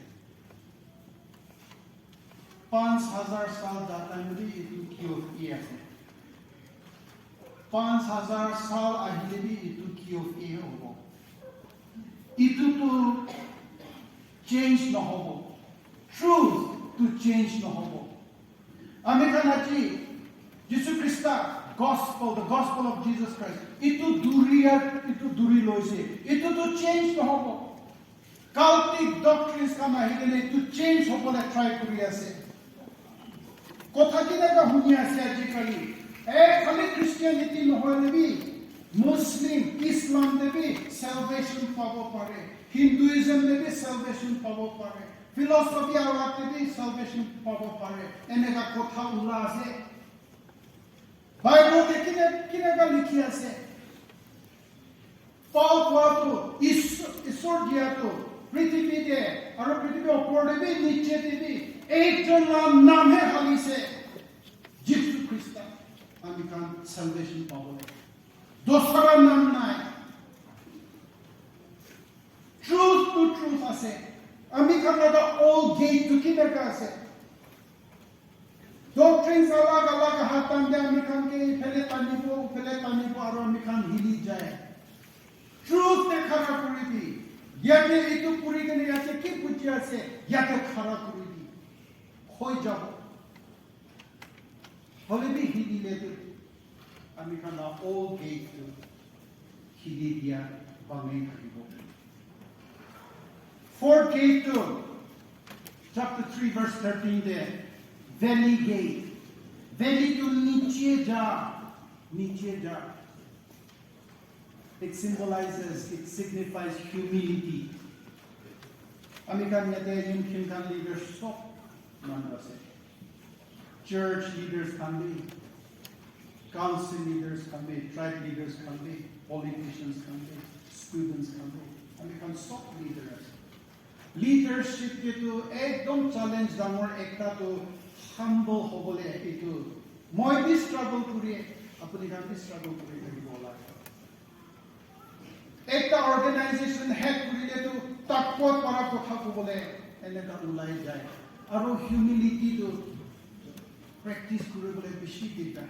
Panch hazar sal jata bi etu key of A ase. Panch hazar sal ahile bi etu key of A hobo. Etu tu change nohobo. Truth tu change nohobo." Ami khan aji Jisu Krista gospel, the gospel of Jesus Christ, etu duri ya, etu duri loise, etu tu change nohobo. Cultic doctrines khan ahi kene etu change hobole try kuri ase. Kotha kineka huni ase ajikali? Eh, khali Christianity nohoi le bi, Muslim, Islam te bi salvation pabo pare, Hinduism te bi salvation pabo pare, philosophy alag te bi salvation pabo pare. Eneka kotha ula ase. Bible te kine, kineka likhi ase? Pao koa tu, Is-, Isor dia tu, prithibi te, aru prithibi opor te bi, niche te bi, ekjon la naam he halise, Jisu Krista. Ami khan salvation pabo le. Dosra naam nai. ase. Ami khan laga old gate tu kinaka ase? Doctrines alag alag ahat time te ami khan ke phele tanibo, phele tanibo, aru ami khan hili jai. Truth te khara kuri di. Yate itu kuri kene yate ki buji ase, yate khara kuri di. Hoi jabo. Hoile bi hili le tu ami khan la old gate tu hili dia bangai thakibo. Fourth gate tu chapter three verse thirteen te valley gate. Valley tu niche ja, niche ja. It symbolizes, it signifies humility. Ami khan yate Yimkhiung khan leaders sob manu ase. Church leaders khan bi, council leaders khan bi, tribe leaders khan bi, politicians khan bi, students khan bi, ami khan sob leader ase. Leadership te tu ekdom challenge dangor ekta tu humble hobole itu. Moi bi struggle kuri, apuni khan bi struggle kuri thakibo lage. Ekta organization head kurile tu takot para kotha kobole eneka ulai jai. Aru humility tu practice kuribole bishi dikar.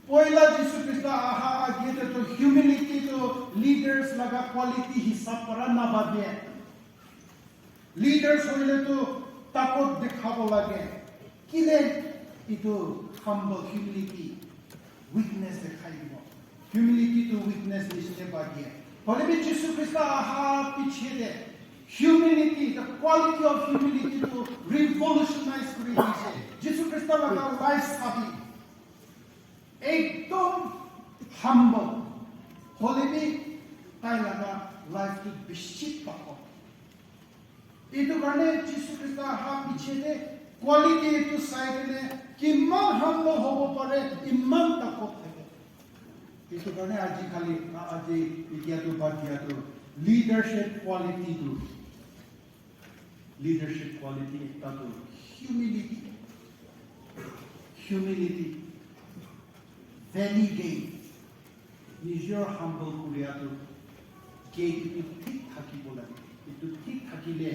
Poila Jisu Krista aha age te tu humility tu leaders laga quality hisab para nabade. Leaders hoile tu takot dekhabo lage. Kile itu humble humility weakness dekhai dibo. Humility tu weakness nishina ba diye. Hoile bi Jisu Krista aha piche te humility, the quality of humility tu revolutionize kuri dise. Jisu Krista laga life sabi ekdom humble. Hoile bi tai laga life tu bishi takot. Itu karne Jisu Krista aha piche te quality itu sai kene kiman humble hobo pare, iman takot thake. Itu karne aji khali, a-, aji etia tu bad dia tu leadership quality tu, leadership quality ekta tu humility. Humility. Valley gate. Nijor humble kuria tu gate itu thik thakibo lage. Itu thik thakile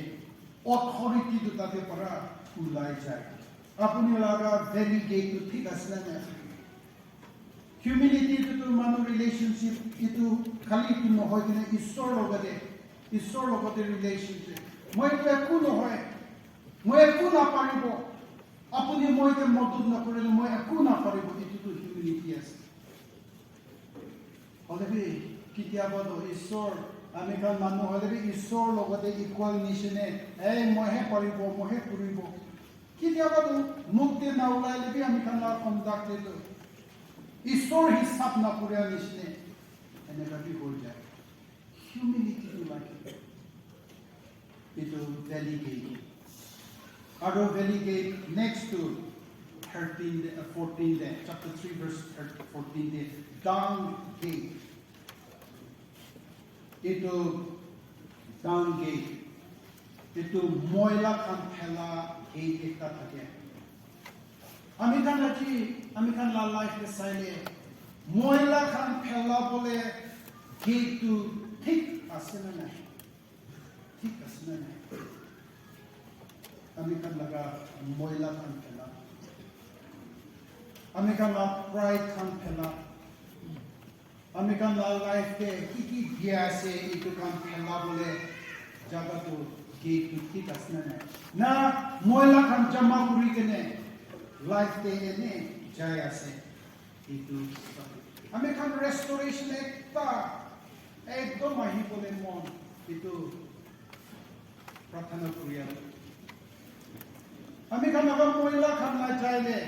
authority tu tate para ulai jai. Apuni laga valley gate tu thik ase na nai? Humility itu tu manu relationship itu khali itu nohoi kene Isor logate, Isor logate relationship. Moi itu eku nohoi, moi eku naparibo. Apuni moi ke modot nakorile moi eku naparibo, itu tu humility ase. Hoile bi kitiaba tu Isor, ami khan manu hoile bi Isor logote equal nishine, "Ei, moi he paribo, moi he kuribo." Kitiaba tu muk te na ulaile bi ami khan la conduct te tu Isor hisab na kuria nishine eneka bi hoi jai. Humility tu lage. Itu valley gate. Aru valley gate next to thirteen de, uh, fourteen de, chapter three verse thirteen, fourteen de, dung gate. Itu dung gate. Itu moila khan phela gate ekta thake. Ami khan aji, ami khan la life te saile, moila khan phela bole gate tu thik ase na nai? Thik ase na nai? Ami khan laga moila khan phela. Ami khan la pride khan phela. Ami khan la life te ki ki dia ase, itu khan phela bole jaga tu gate tu thik ase na nai? Na moila khan jama kuri kene life te ene jai ase. Itu ami khan restoration ekta ekdom ahi bole mon itu prarthana kuri ase. Ami khan agar moila khan na jaile,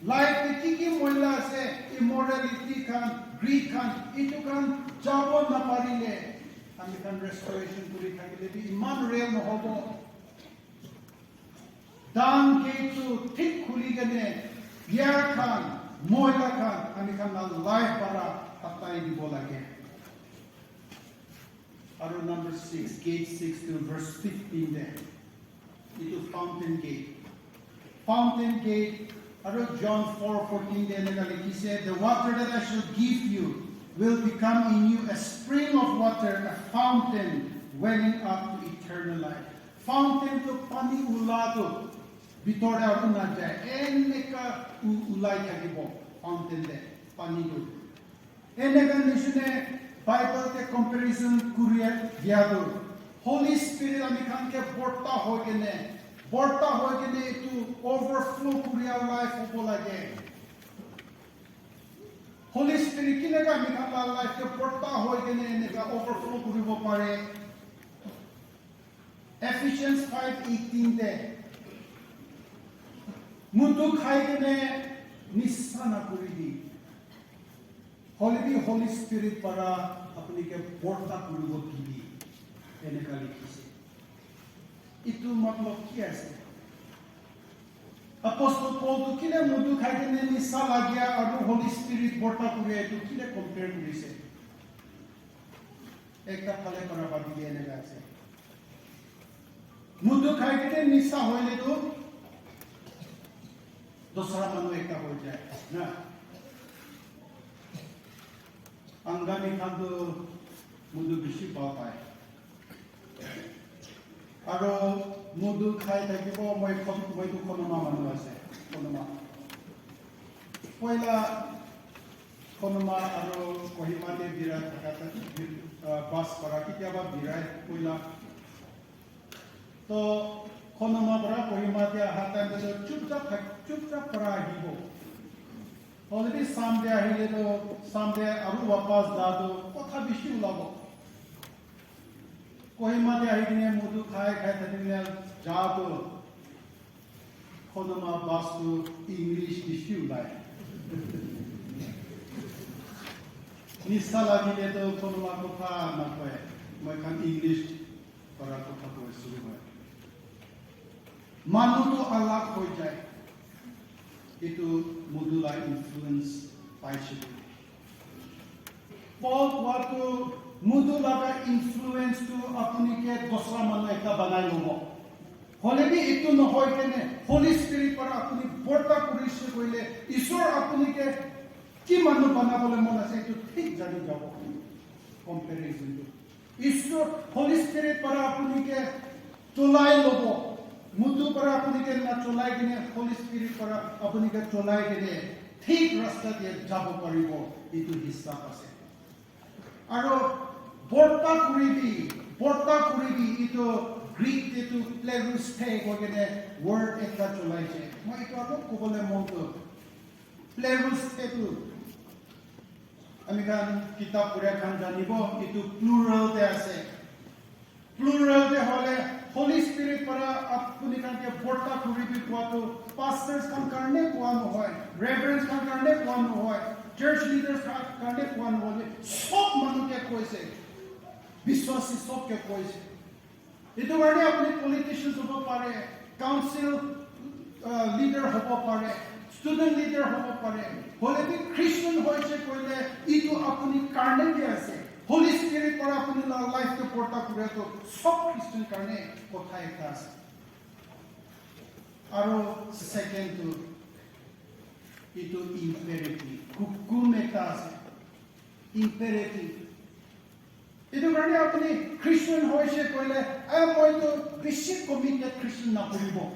life te ki ki moila ase, immorality khan, greed khan, itu khan jabo na parile, ami khan restoration kuri thakile bi iman real nohobo. Dung gate tu thik khuli kene, bia khan, moila khan, ami khan la life para hatai dibo lage. Aru number six, gate six to verse fifteen de. Itu fountain gate. Fountain gate, aru John four fourteen de eneka likhi ase, "The water that I shall give you will become in you a spring of water, a fountain Welling up to eternal life. Fountain tu pani ula tu bitor te aru na jai. Eneka u-, ulai thakibo fountain te pani tu. Eneka nishina Bible te comparison kuria dia tu. Holy Spirit ami khan ke borta hoi kene, borta hoi kene itu overflow kuria life hobo lage. Holy Spirit kineka ami khan la life te borta hoi kene eneka overflow kuribo pare. Ephesians five eighteen te, "Mudu khai kene nisa na kuri di. Holy bi Holy Spirit para apuni ke borta kuribo di," eneka likhise. Itu matlab ki ase? Apostle Paul tu kile mudu khai kene nisa lagia aru Holy Spirit borta kuria itu kile compare kurise? Ekta phale para bhabi dia eneka ase. Mudu khai kene nisa hoile tu dosra manu ekta hoi jai na. Angami khan tu mudu bishi bhal pai. Aro mudu khai thakibo, moi khon-, moi tu Konoma manu ase, Konoma. Poila Konoma aro Kohima te birai thaka ta, bir-, ah, bus para kitiaba birai poila. To Konoma para Kohima te aha time te to chupchap thak-, chupchap para ahibo. Hoile bi Sunday ahile to Sunday aru wapas ja to kotha bishi ulabo. Kohima te ahi kene mudu khai khai thaki kene ja to Konoma bus tu English bishi ulai. Nisa lagile to Konoma kotha nakoi. Moi khan English para kotha koi shuru hoi. Manu tu alag hoi jai. Itu mudu la influence paise koile. Paul kowa tu mudu laga influence tu apuni ke dosra manu ekta banai lobo. Hoile bi itu nohoi kene Holy Spirit para apuni borta kurise koile, Isor apuni ke ki manu banabole mon ase, itu thik jani jabo. Comparison tu. Isor Holy Spirit para apuni ke cholai lobo. Mudu para apuni ke na cholai kene, Holy Spirit para apuni ke cholai kene, thik rasta te jabo paribo. Itu hisab ase. Aro borta kuribi, borta kuribi, itu Greek te tu plerusthe koi kene word ekta cholai se. Moi itu alop kobole mon tu. Plerusthe tu ami khan kitab pura khan janibo, itu plural te ase. Plural te hole Holy Spirit para apuni khan ke borta kuribi kowa tu pastors khan karne kowa nohoi, reverends khan karne kowa nohoi, church leaders khan karne kowa nohoi, sob manu ke koise, biswasi sob ke koise. Itu karne apuni politicians hobo pare, council, uh, leader hobo pare, student leader hobo pare, hoile bi Christian hoise koile itu apuni karne bi ase. Holy Spirit para apuni la life te borta kure to sob Christian karne kotha ekta ase. Aro second tu itu imperative, hukum ekta ase. Imperative. Itu karne apuni Christian hoise koile, "Ah, moi tu bishi committed Christian nakuribo.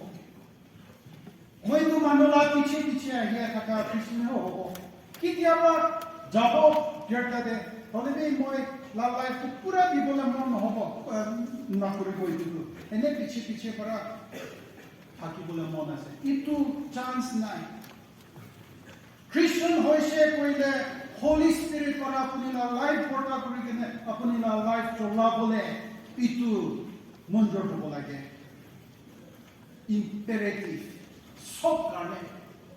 Moi tu manu la piche piche ahi thaka Christian ho hobo. Kitiaba jabo girja te, hoile bi moi la life tu pura dibole mon nohobo, eh, nakuribo itu tu. Ene piche piche para thakibole mon ase." Itu chance nai. Christian hoise koile Holy Spirit para apuni la life borta kuri kene apuni la life cholabole itu monjor hobo lage. Imperative, sob karne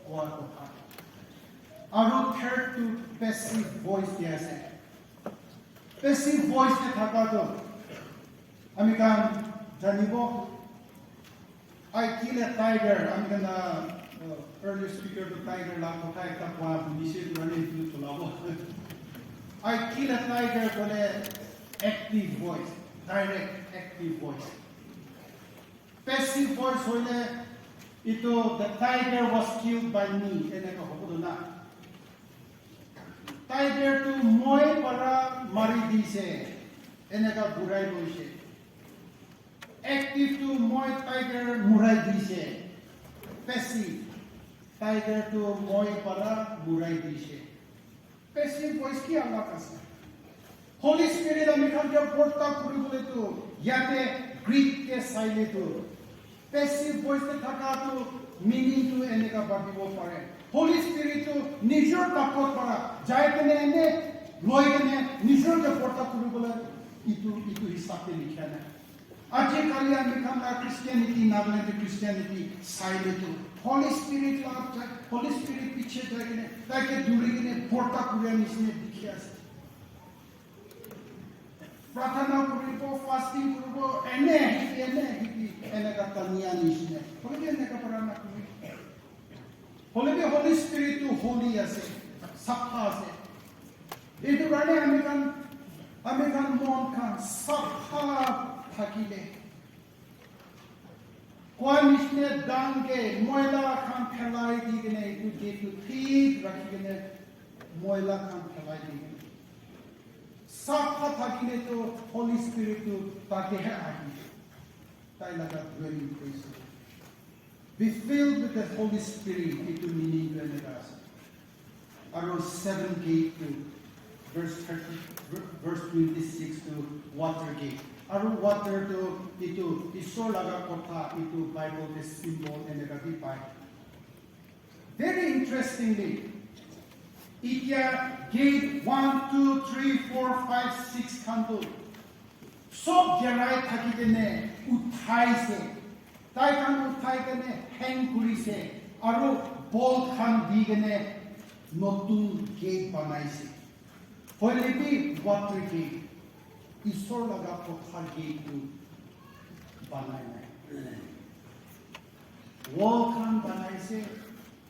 kowa kotha. Aro third tu passive voice dia ase. Passive voice te thaka tu ami khan janibo, "I kill a tiger." Ami khan la, uh, earlier speaker tu tiger la kotha ekta kowa hunise, etu karne etu cholabo. "I kill a tiger" kole active voice, direct active voice. Passive voice hoile itu, "The tiger was killed by me," eneka hobo tu na. "Tiger tu moi para mari dise," eneka burai koise. Active tu moi tiger murai dise. Passive, tiger tu moi para murai dise. Passive voice ki alak ase? Holy Spirit ami khan ke borta kuri bole tu yate Greek ke saile tu passive voice te thaka tu meaning tu eneka bhabibo pare. Holy Spirit tu nijor takot para jai kene ene loi kene nijor ke borta kuri bole itu itu hisab te likha nai. Aji kali ami khan la Christianity, Nagaland Christianity saile tu Holy Spirit la Holy Spirit piche jai kene tai ke duri kene borta kuri nishina dikhi ase. Prathana kuribo, fasting kuribo, ene hiti, ene hiti, ene ka tania nishina. Hoile bi ene ka para na kuri. Hoile bi Holy Spirit tu holy ase, sapha ase. Etu karne ami khan, ami khan mon khan sapha thakile. Koa nishina dang ke moila khan phelai di kene etu gate tu thik rakhi kene moila khan phelai di kene. Sapha thakile tu Holy Spirit tu tate he ahi. Tai laga dwelling place. Be filled with the Holy Spirit, itu meaning tu eneka ase. Aru seven gate tu verse thirty, verse twenty-six tu water gate. Aru water tu itu Isor laga kotha itu Bible te symbol eneka bi pai. Very interestingly, itia gate one, two, three, four, five, six khan tu sob gerai thaki kene uthai se. Tai khan uthai kene hang kuri se. Aru bolt khan di kene notun gate banai se. Hoile bi water gate, Isor laga kotha gate tu banai nai. Wall khan banai se,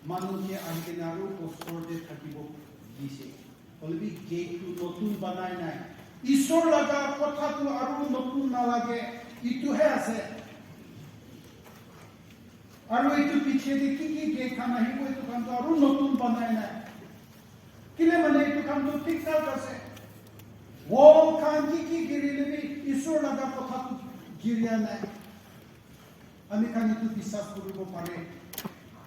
manu ke ahi kena aru osor te thakibo dise. Hoile bi gate tu notun banai nai. Isor laga kotha tu aru notun nalage, itu he ase. Aru itu piche te ki ki gate khan ahibo, itu khan tu aru notun banai nai. Kile mane itu khan tu thik thak ase. Wall khan ki ki girile bi Isor laga kotha tu giria nai. Ami khan itu biswas kuribo pare.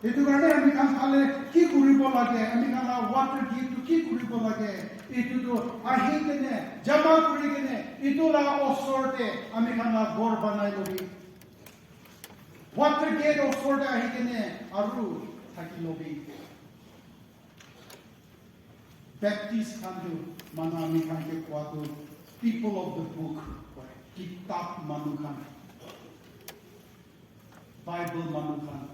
Itu karne ami khan phale ki kuribo lage, ami khan la water gate tu ki kuribo lage, itu tu ahi kene, jama kuri kene, itu la osor te ami khan la ghor banai lobi. Water gate osor te ahi kene aru thaki lobi. Baptist khan tu manu ami khan ke koa tu people of the book koi, kitab manu khan, Bible manu khan.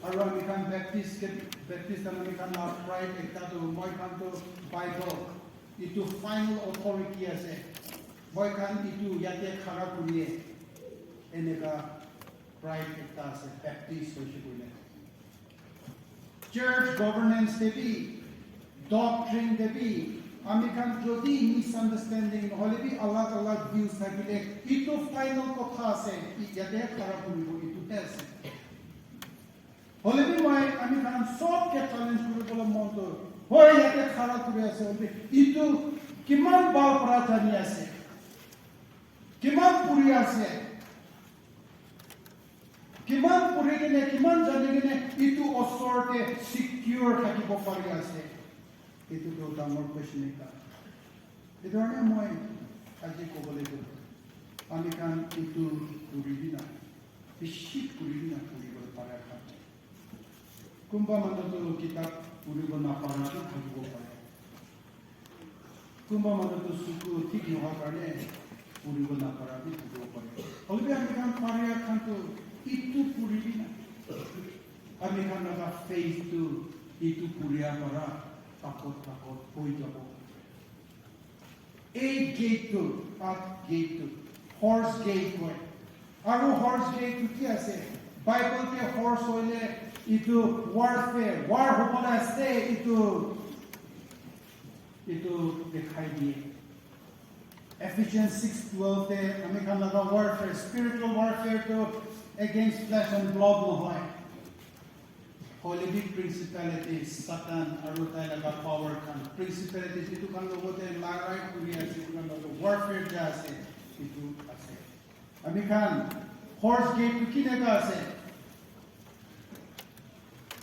Aru ami khan Baptist ke, Baptist khan ami khan la pride ekta tu moi khan tu Bible itu final authority ase. Moi khan itu yate khara kuriye eneka pride ekta ase Baptist hoise koile. Church governance te bi, doctrine te bi, ami khan jodi misunderstanding nohole bi alag alag views thakile, itu final kotha ase, i yate khara kuribo, itu te ase. Hole bi moi ami khan sob ke challenge kuribole mon tu, hoi yate khara kuri ase, hoile itu kiman bal para jani ase, kiman puri ase, kiman puri kene, kiman jani kene, itu osor te secure thakibo pari ase. Itu tu dangor question ekta. Itu karne moi aji kobole goi, ami khan itu puri dina, bishi puri dina puri bole pare khan. Kunba manu tu kitab puribo napara tu thakibo pare. Kunba manu tu suku thik nohoi karne puribo napara bi thakibo pare. Hoilebi ami khan paria khan tu itu puri bi na. Ami khan laga faith tu itu puria para takot takot hoi jabo. Ei gate tu, at gate tu, horse gate koi. Aru horse gate tu ki ase? Bible te horse hoile itu warfare, war hobole ase itu. Itu dekhai diye. Ephesians six twelve te ami khan laga warfare, spiritual warfare tu against flesh and blood nohoi. Hoilebi principalities, Satan aru tai laga power khan, principalities itu khan logote larai kuri ase, itu khan logote warfare ja ase, itu ase. Ami khan horse gate tu kineka ase?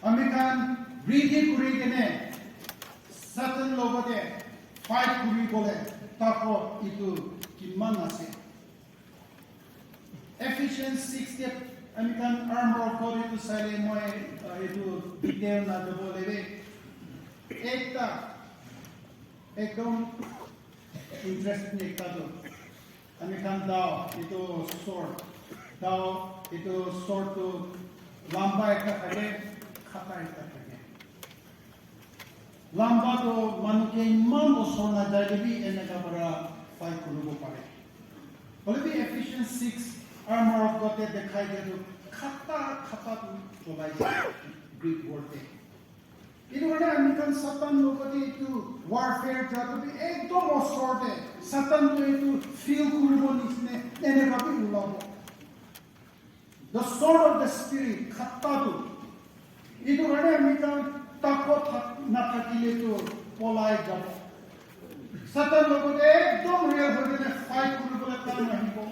Ami khan ready kuri kene Satan logote fight kuri bole takot itu kiman ase? Ephesians six te ami khan armor of God itu saile moi, uh, itu detail na jabo lebe. Ekta ekdom interesting ekta tu ami khan dao itu sword, dao itu sword tu lamba ekta thake, khata ekta thake. Lamba tu manu ke iman osor na jai le bi eneka para fight kuribo pare. Hoile bi Ephesians six armor of God te dekhai dia tu khata khata tu cholai Greek word te. Itu karne ami khan Satan logote itu warfare jatu bi ekdom osor te Satan tu itu feel kuribo nisine eneka bi ulabo. The sword of the spirit, khata tu. Itu karne ami khan takot thak-, nathakile tu polai jabo. Satan logote ekdom real hoi kene fight kuribole time ahibo.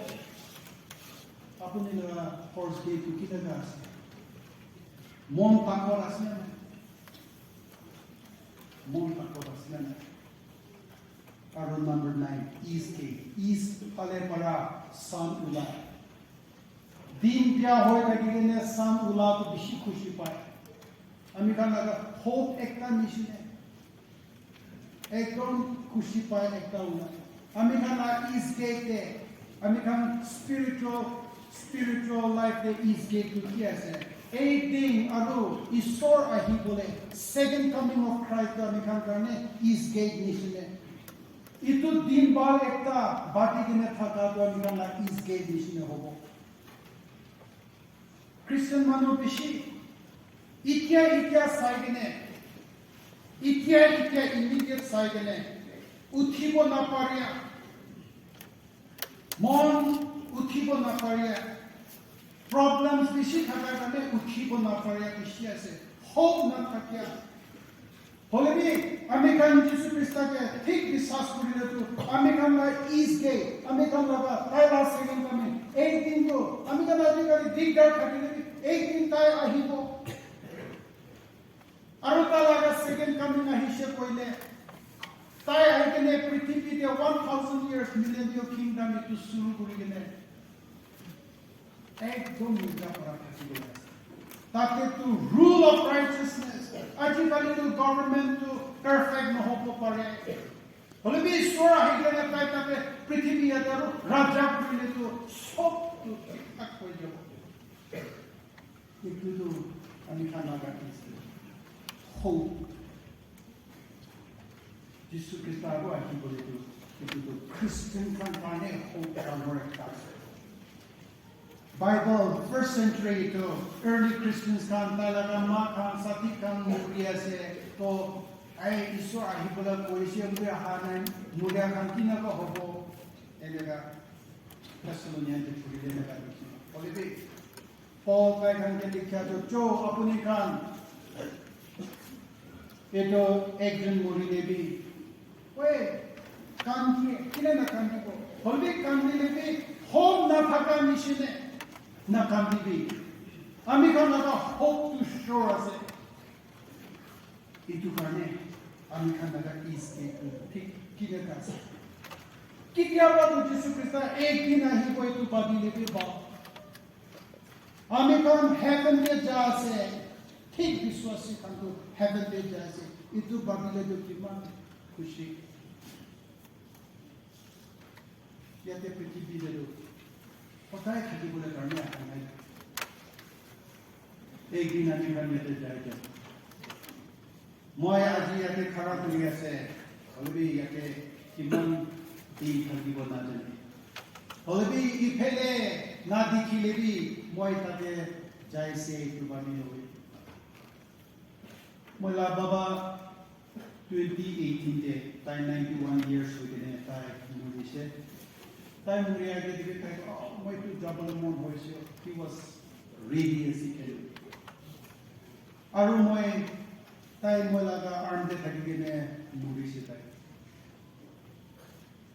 Apuni laga horse gate tu kineka ase? Mon takot ase na? Mon takot ase na? Aru number nine, east gate. East phale para sun ulai. Din bia hoi thaki kene sun ula tu bishi khushi pai. Ami khan laga hope ekta nishina. Ekdom khushi pai ekta ula. Ami khan la east gate te, ami khan spiritual, spiritual life te east gate tu ki ase? Eight din aru Isor ahi bole, second coming of Christ tu ami khan karne east gate nishina. Itu din bhal ekta bati kene thaka tu ami khan la east gate nishina hobo. Christian manu bishi itia itia sai kene, itia itia immediate sai kene, uthibo naparia, mon uthibo naparia, problems bishi thaka karne uthibo naparia bishi ase, hope nathakia. Hoile bi ami khan Jisu Krista ke thik biswas kurile tu ami khan la east gate, ami khan la tai la second coming, ek din tu ami khan ajikali digdar thakile bi ek din tai ahibo. Aru tai laga second coming ahishe koile, tai ahi kene prithibi te one thousand years millennial kingdom itu shuru kuri kene ekdom nija para thaki kene ase. Tate tu rule of righteousness. Ajikali tu government tu perfect nohobo pare. Hoile bi Isor ahi kene tai tate prithibi yate aru raja kurile tu sob tu thik thak hoi jabo. Etu tu ami khan laga ki ase? Hope. Jisu Krista aru ahi bole tu, etu tu Christian khan karne hope dangor ekta ase. Bible first century tu early Christians khan tai laga ma khan sati khan muri ase to ai Isor ahi bole koise bole aha nai muria khan kinaka hobo eneka Thessalonian te puri le eneka likhi. Hoile bi Paul tai khan ke likhia tu, "Jo apuni khan etu ekjon mori le bi, oi, kandi, kile na kandibo? Hoile kandi le bi, hope na thaka nishine na kandibi." Ami khan laga hope tu sure ase. Etu karne ami khan laga east gate tu thik kineka ase. Kitiaba tu Jisu Krista ek din ahibo etu bhabile bi bhal. Ami khan heaven te ja ase, thik biswasi khan tu heaven te ja ase. Etu bhabile tu kiman khushi. Yate prithibi te tu hodai thaki bole karne aha nai. Ek din ami khan yate jai jai. Moi aji yate khara kuri ase, hoilebi yate kiman din thakibo najane. Hoilebi iphale na dikhile bi moi tate jaise etu bhabi loi. Moi la baba twenty eighteen te tai ninety one years hoi kene tai murise. Tai muri age de tai, "Oh, moi tu jabole mon hoise." He was ready as he can. Aru moi, tai moi laga arm te thaki kene murise tai.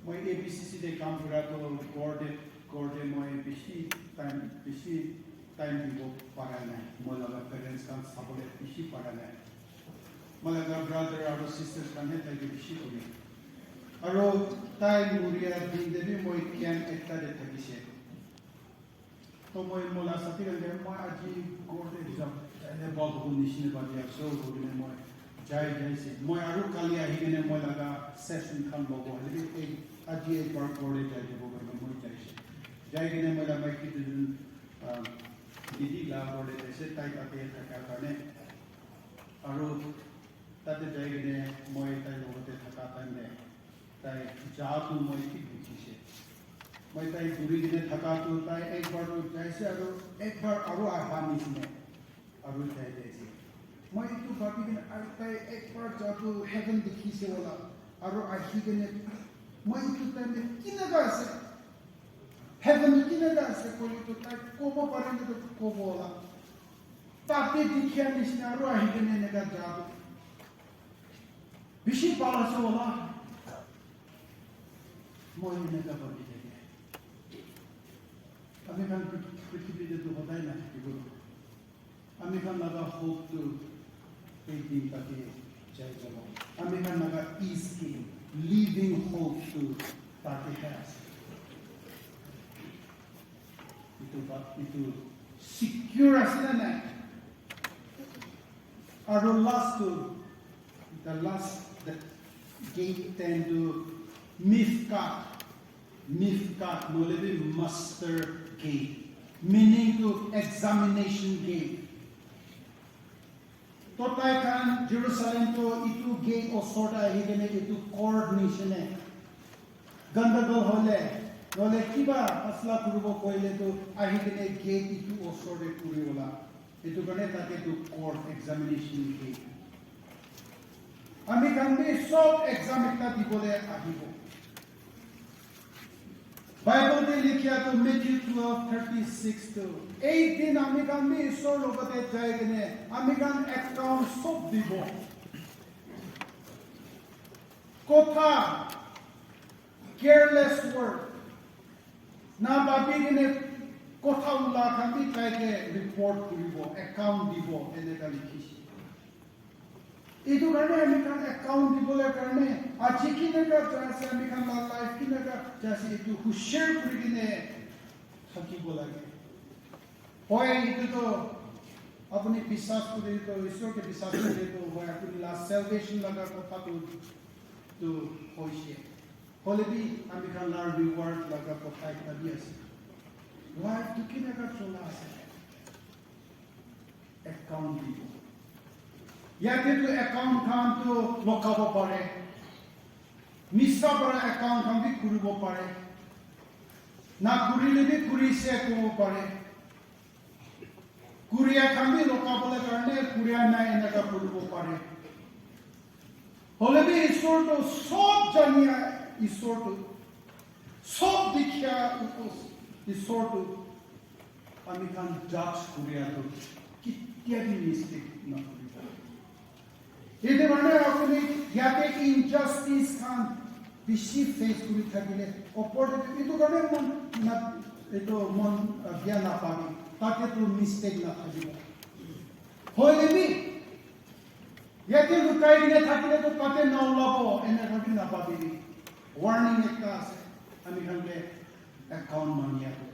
Moi A B C C te kam kura tu ghor te Ghor te moi bishi time, bishi time dibo para nai. Moi laga parents khan sabole bishi para nai. Moi laga brother aru sisters khan he tai ke bishi kore. Aru tai muria din te bi moi camp ekta te thakise. To moi mola sati khan ke moi aji ghor te jam, ene bol bol nishina ba dia so koi kene moi jai jai se. Moi aru kali ahi kene moi laga session khan lobo. Lekin ek, aji ek bar ghor te jai jabo koi kene moi jai se. Jai kene moi laga maiki dujun, ah, didi la ghor te jai se, tai tate thaka karne. Aru tate jai kene moi tai logote thaka time te tai ja tu moi thik dikhi se. Moi tai duri kene thaka tu tai ek bar tu jai se aru ek bar aru aha nishina aru jai jai se. Moi etu bhabi kene aru tai ek bar ja tu heaven dikhi se wala aru ahi kene moi etu time te kinaka ase, heaven tu kinaka ase koile tu tai kobo pare na tu kobo wala. Tate dikhia nishina aru ahi kene eneka ja tu bishi bhal ase wala. Moi eneka bhabi thake. Ami khan prithvi te tu hodai na thakibo. Ami khan laga hope tu ek din tate jai jabo. Ami khan laga is ki living hope tu tate hai ase. Itu ba, itu secure ase na nai? Aru last tu, the last, the gate ten tu Mifkah, Mifkah, nohole bi muster gate, meaning tu examination gate. To tai khan Jerusalem to itu gate osor te ahi kene itu court nishina gandagol hole, nohole kiba masla kuribo koile to ahi kene gate itu osor te kuri wala. Itu karne tate to court examination gate. Ami khan bi sob exam ekta dibole ahibo. Bible te likhia tu Matthew twelve thirty six tu, ek din ami khan bi Isor logote jai kene ami khan account sob dibo. Kotha, careless word, na bhabi kene kotha ula khan bi tai ke report kuribo, account dibo, eneka likhise. Etu karne ami khan account dibole karne aji kineka jai ase, ami khan la life kineka jai ase, etu hushar kuri kene thakibo lage. Hoi, etu to apuni biswas kuri to, Isor ke biswas kuri to hoi, apuni la salvation laga kotha tu, tu hoise. Hole bi ami khan la reward laga kotha ekta bi ase. Life tu kineka chola ase? Account dibo. Yate tu account khan tu lokabo pare. Misa para account khan bi kuribo pare. Na kurile bi kurise kobo pare. Kuria khan bi lokabole karne kuria nai eneka kuribo pare. Hole bi Isor tu sob jania Isor tu, sob dikhia Isor tu, ami khan judge kuria tu ketia bi mistake na kuribo. Etu karne apuni yate injustice khan bishi face kuri thakile, opor te etu karne mon na, etu mon, ah, bia na pabi, tate tu mistake na thakibo. Hoile bi, yate lukai kene thakile tu tate na ulabo, eneka bi na pabi. Warning ekta ase, ami khan ke account mangia tu.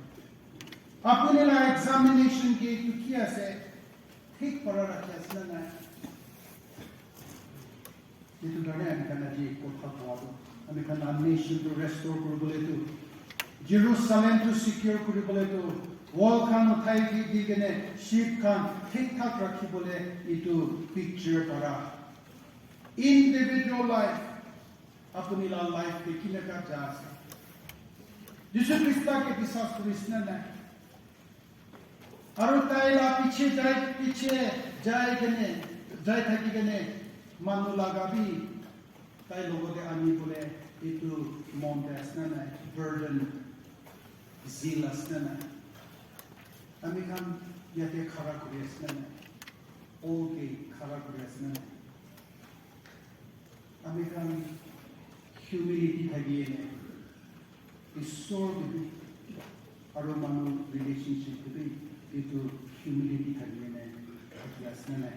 Apuni la examination gate tu ki ase? Thik para rakhi ase na nai? Etu karne ami khan aji kotha kowa tu, ami khan la nation tu restore kuribole tu, Jerusalem tu secure kuribole tu, wall khan uthai di, di kene sheep khan thik thak rakhibole etu picture para. Individual life, apuni la life te kineka ja ase? Jisu Krista ke biswas kurise na nai? Aru tai la piche jai, piche jai kene, jai thaki kene, manu laga bi tai logote ani bole etu mon te ase na nai, burden, zeal ase na nai? Ami khan yate khara kuri ase na nai? All ke khara kuri ase na nai? Ami khan humility thaki ene Isor ke bi Aru manu relationship te bi etu humility thaki kene thaki ase na nai?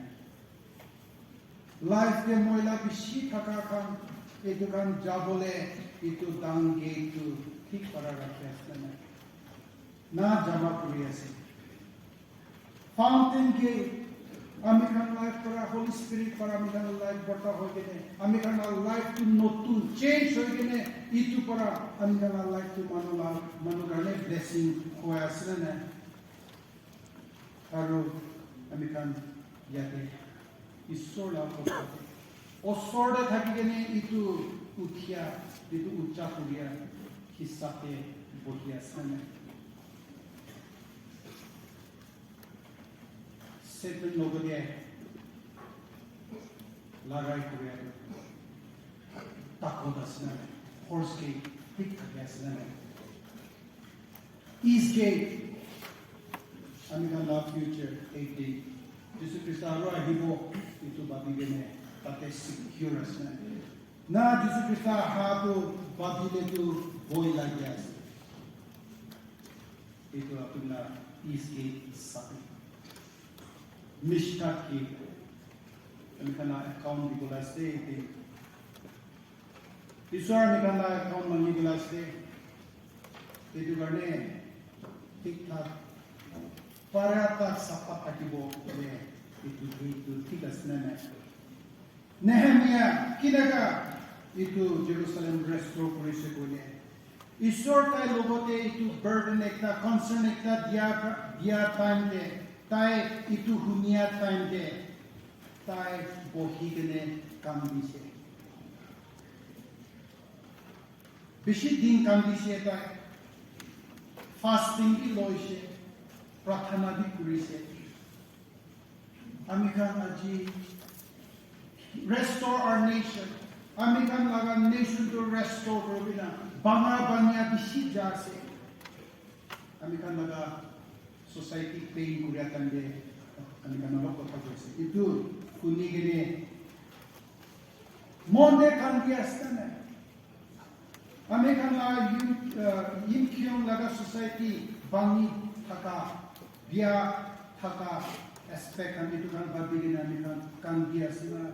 Life te moi la bishi thaka khan etu khan jabole etu dung gate tu thik para rakhi ase na nai? Na jama kuri ase. Fountain gate, ami khan life para Holy Spirit para ami khan life borta hoi kene, ami khan la life tu notun change hoi kene, itu para ami khan la life tu manu la manu karne blessing hoi ase na nai? Aru ami khan yate Isor la kotha te osor te thaki kene itu uthia, itu ucha kuria hisab te bohi ase na nai? Satan logote larai kuria tu takot ase na nai? Horse ke thik thaki ase na nai? East gate, ami khan la future ek din Jisu Krista aru ahibo, itu bhabi kene tate secure ase na? Na, Jisu Krista aha tu bhabile tu bhoi lagi ase. Itu apni la east gate sabi. Mishpat gate. Ami khan la account dibole ase, itu Isor ami khan la account mangi bola ase. Etu karne thik thak para ta sapa thakibo kole etu etu thik ase na nai? Nehemiah kinaka etu Jerusalem restore kurise koile, Isor tai logote etu burden ekta, concern ekta dia dia time te, tai etu hunia time te tai bohi kene kam dise. Bishi din kam dise tai. Fasting bi loise, prathana bi kurise. Ami khan aji restore our nation. Ami khan laga nation to restore kuri na banga banya bishi ja ase. Ami khan laga society pain kuria time te ami khan olop kotha koise. Etu huni kene mon te kandi ase na nai? Ami khan la Yim, uh, Yimkhiung laga society bangi thaka, bia thaka aspect khan etu khan bhabi kene ami khan kandi ase na?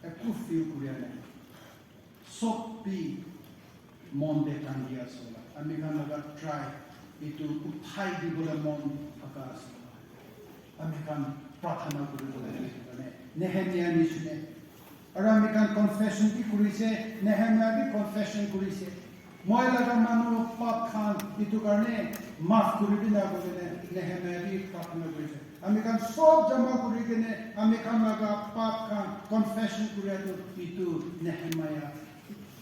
Eku feel kuria nai. Sob bi mon te kandi ase la. Ami khan laga try etu uthai dibole mon thaka ase la. Ami khan prathana kuribole karne Nehemiah nishina. Aru ami khan confession bi kurise, Nehemiah bi confession kurise. Moi laga manu pap khan etu karne maaf kuri dina koi kene Nehemiah bi prathana kurise. Ami khan sob jama kuri kene ami khan laga pap khan confession kuri atu etu Nehemiah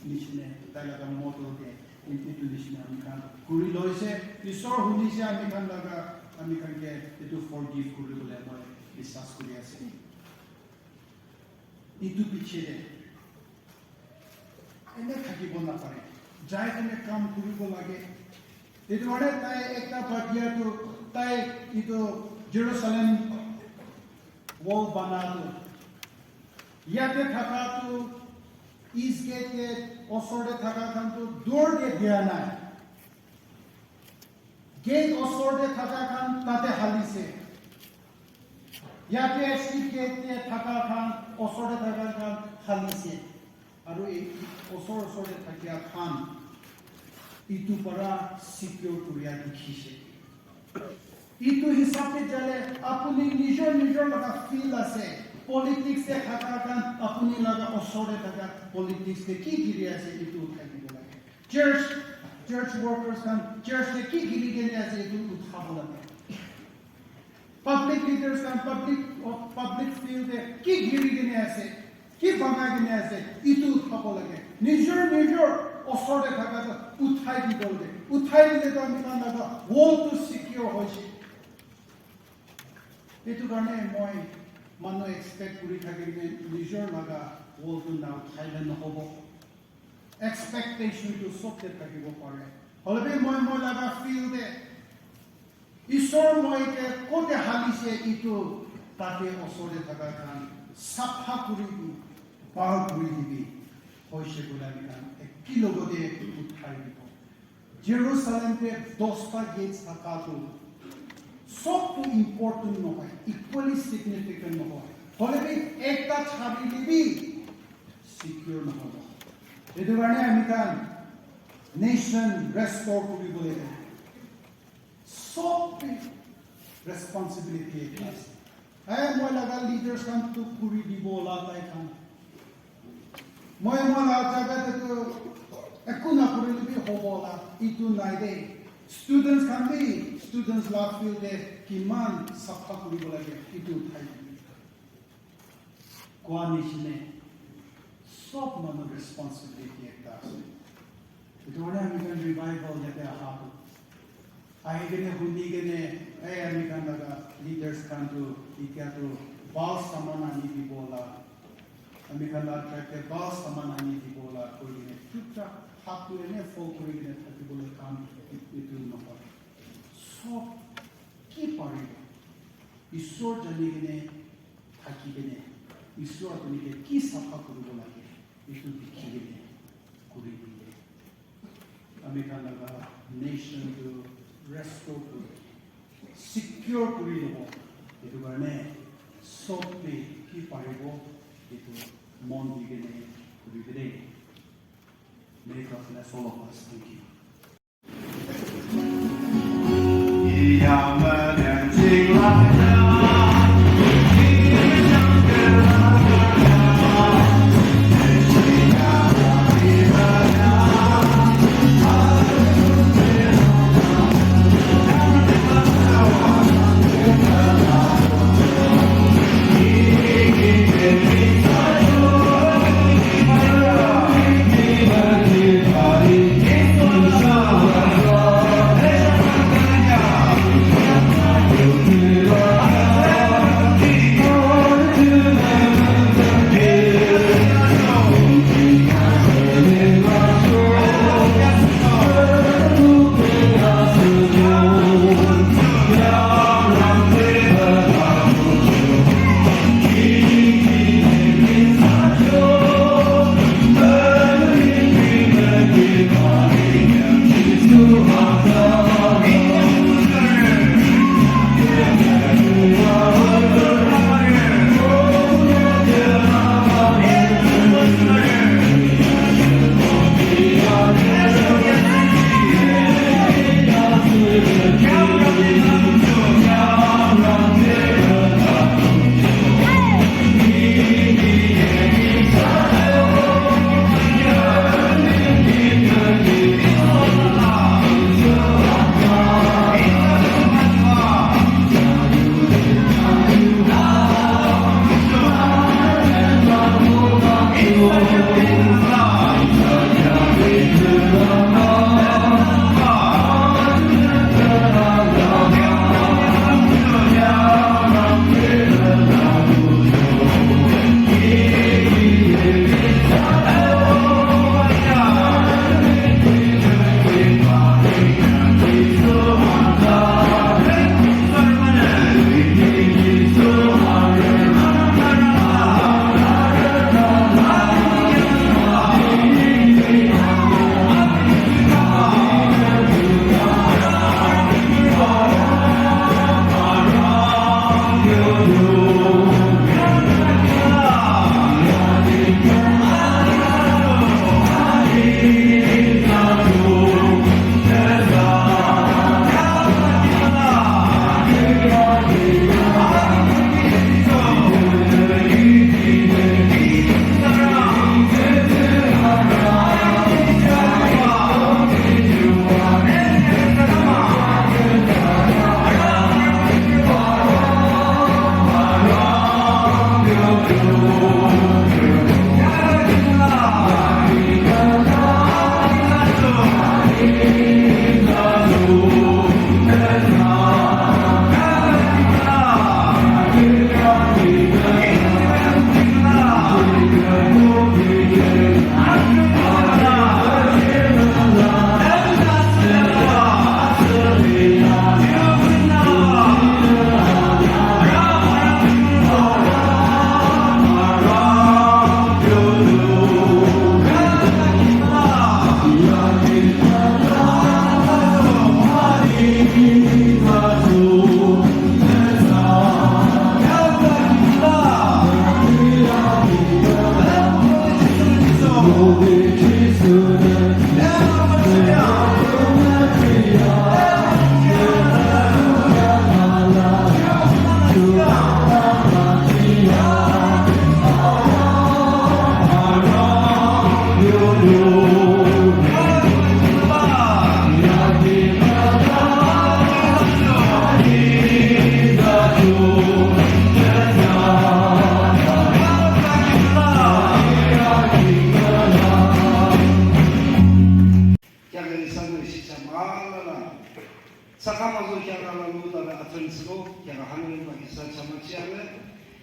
nishina tai laga model te etu nishina ami khan kuri loise. Isor hunise ami khan laga, ami khan ke etu forgive kuri bole moi biswas kuri ase. Etu piche de ene thakibo napare, jai kene kam kuribo lage. Etu karne tai ekta bhatia tu tai etu Jerusalem wall bana tu yate thaka tu east gate te osor te thaka khan tu dur te dia nai. Gate osor te thaka khan tate halise. Yate sheep gate te thaka khan osor te thaka khan halise. Aru ei osor osor te thakia khan etu para secure kuria dikhise. Etu hisab te jale apuni nijor nijor laga field ase. Politics te thaka khan apuni laga osor te thaka politics te ki giri ase etu uthai dibo lage. Church, church workers khan church te ki giri kene ase etu uthabo lage. Public leaders khan public, public field te ki giri kene ase, ki bangai kene ase, etu uthabo lage. Nijor nijor osor te thaka tu uthai dibo lage. Uthai dile tu ami khan laga wall tu secure hoise. Etu karne moi manu expect kuri thaki kene nijor laga wall tu na uthai le nohobo. Expectation tu sob te thakibo pare. Hoile bi moi, moi laga field te Isor moi ke kote halise etu tate osor te thaka khan sapha kuri di, bhal kuri dibi. Hoise koile ami khan eki logote uthai dibo. Jerusalem te dosta gates thaka tu sob tu important nohoi, equally significant nohoi. Hoile bi ekta chari le bi secure nohobo. Etu karne ami khan nation restore kuri bole sob bi responsibility ekta ase. Hey, moi laga leaders khan tu kuri dibo la tai khan. Moi moi la jaga te tu eku na kuri le bi hobo la, itu nai de. Students khan bi students la field te kiman sapha kuri bo lage itu thai. Koa nishina sob manu responsibility ekta ase. Itu karne ami khan revival yate aha tu. Ahi kene huni kene, eh, ami khan laga leaders khan tu, itya tu, bal saman ani dibo la. Ami khan laga tribe te bal saman ani dibo la, koi kene, chupchap, hat tu ene fold kuri kene thaki bole kam, itu nohoi. Sob ki paribo. Isor jani kene, thaki kene, Isor apuni ke ki sapha kuri bo lage, itu dikhi kene, kuri dile. Ami khan laga nation tu restore kuri, secure kuri lobo. Itu karne sob te ki paribo, itu mon di kene kuri bole. May God bless all of us. Thank you. Siro, kya kahana ni ma isa chama chiya le.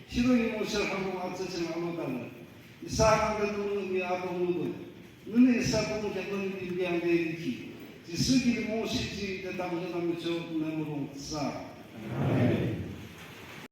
Siro ni mo sir hamu atsa chama alo dal. Isa hande tu ni ato mu. Nune isa tu kya tu ni bi ande ni ki. Jisu ki mo si ji de dam de dam cho na mo rong sa. Amen.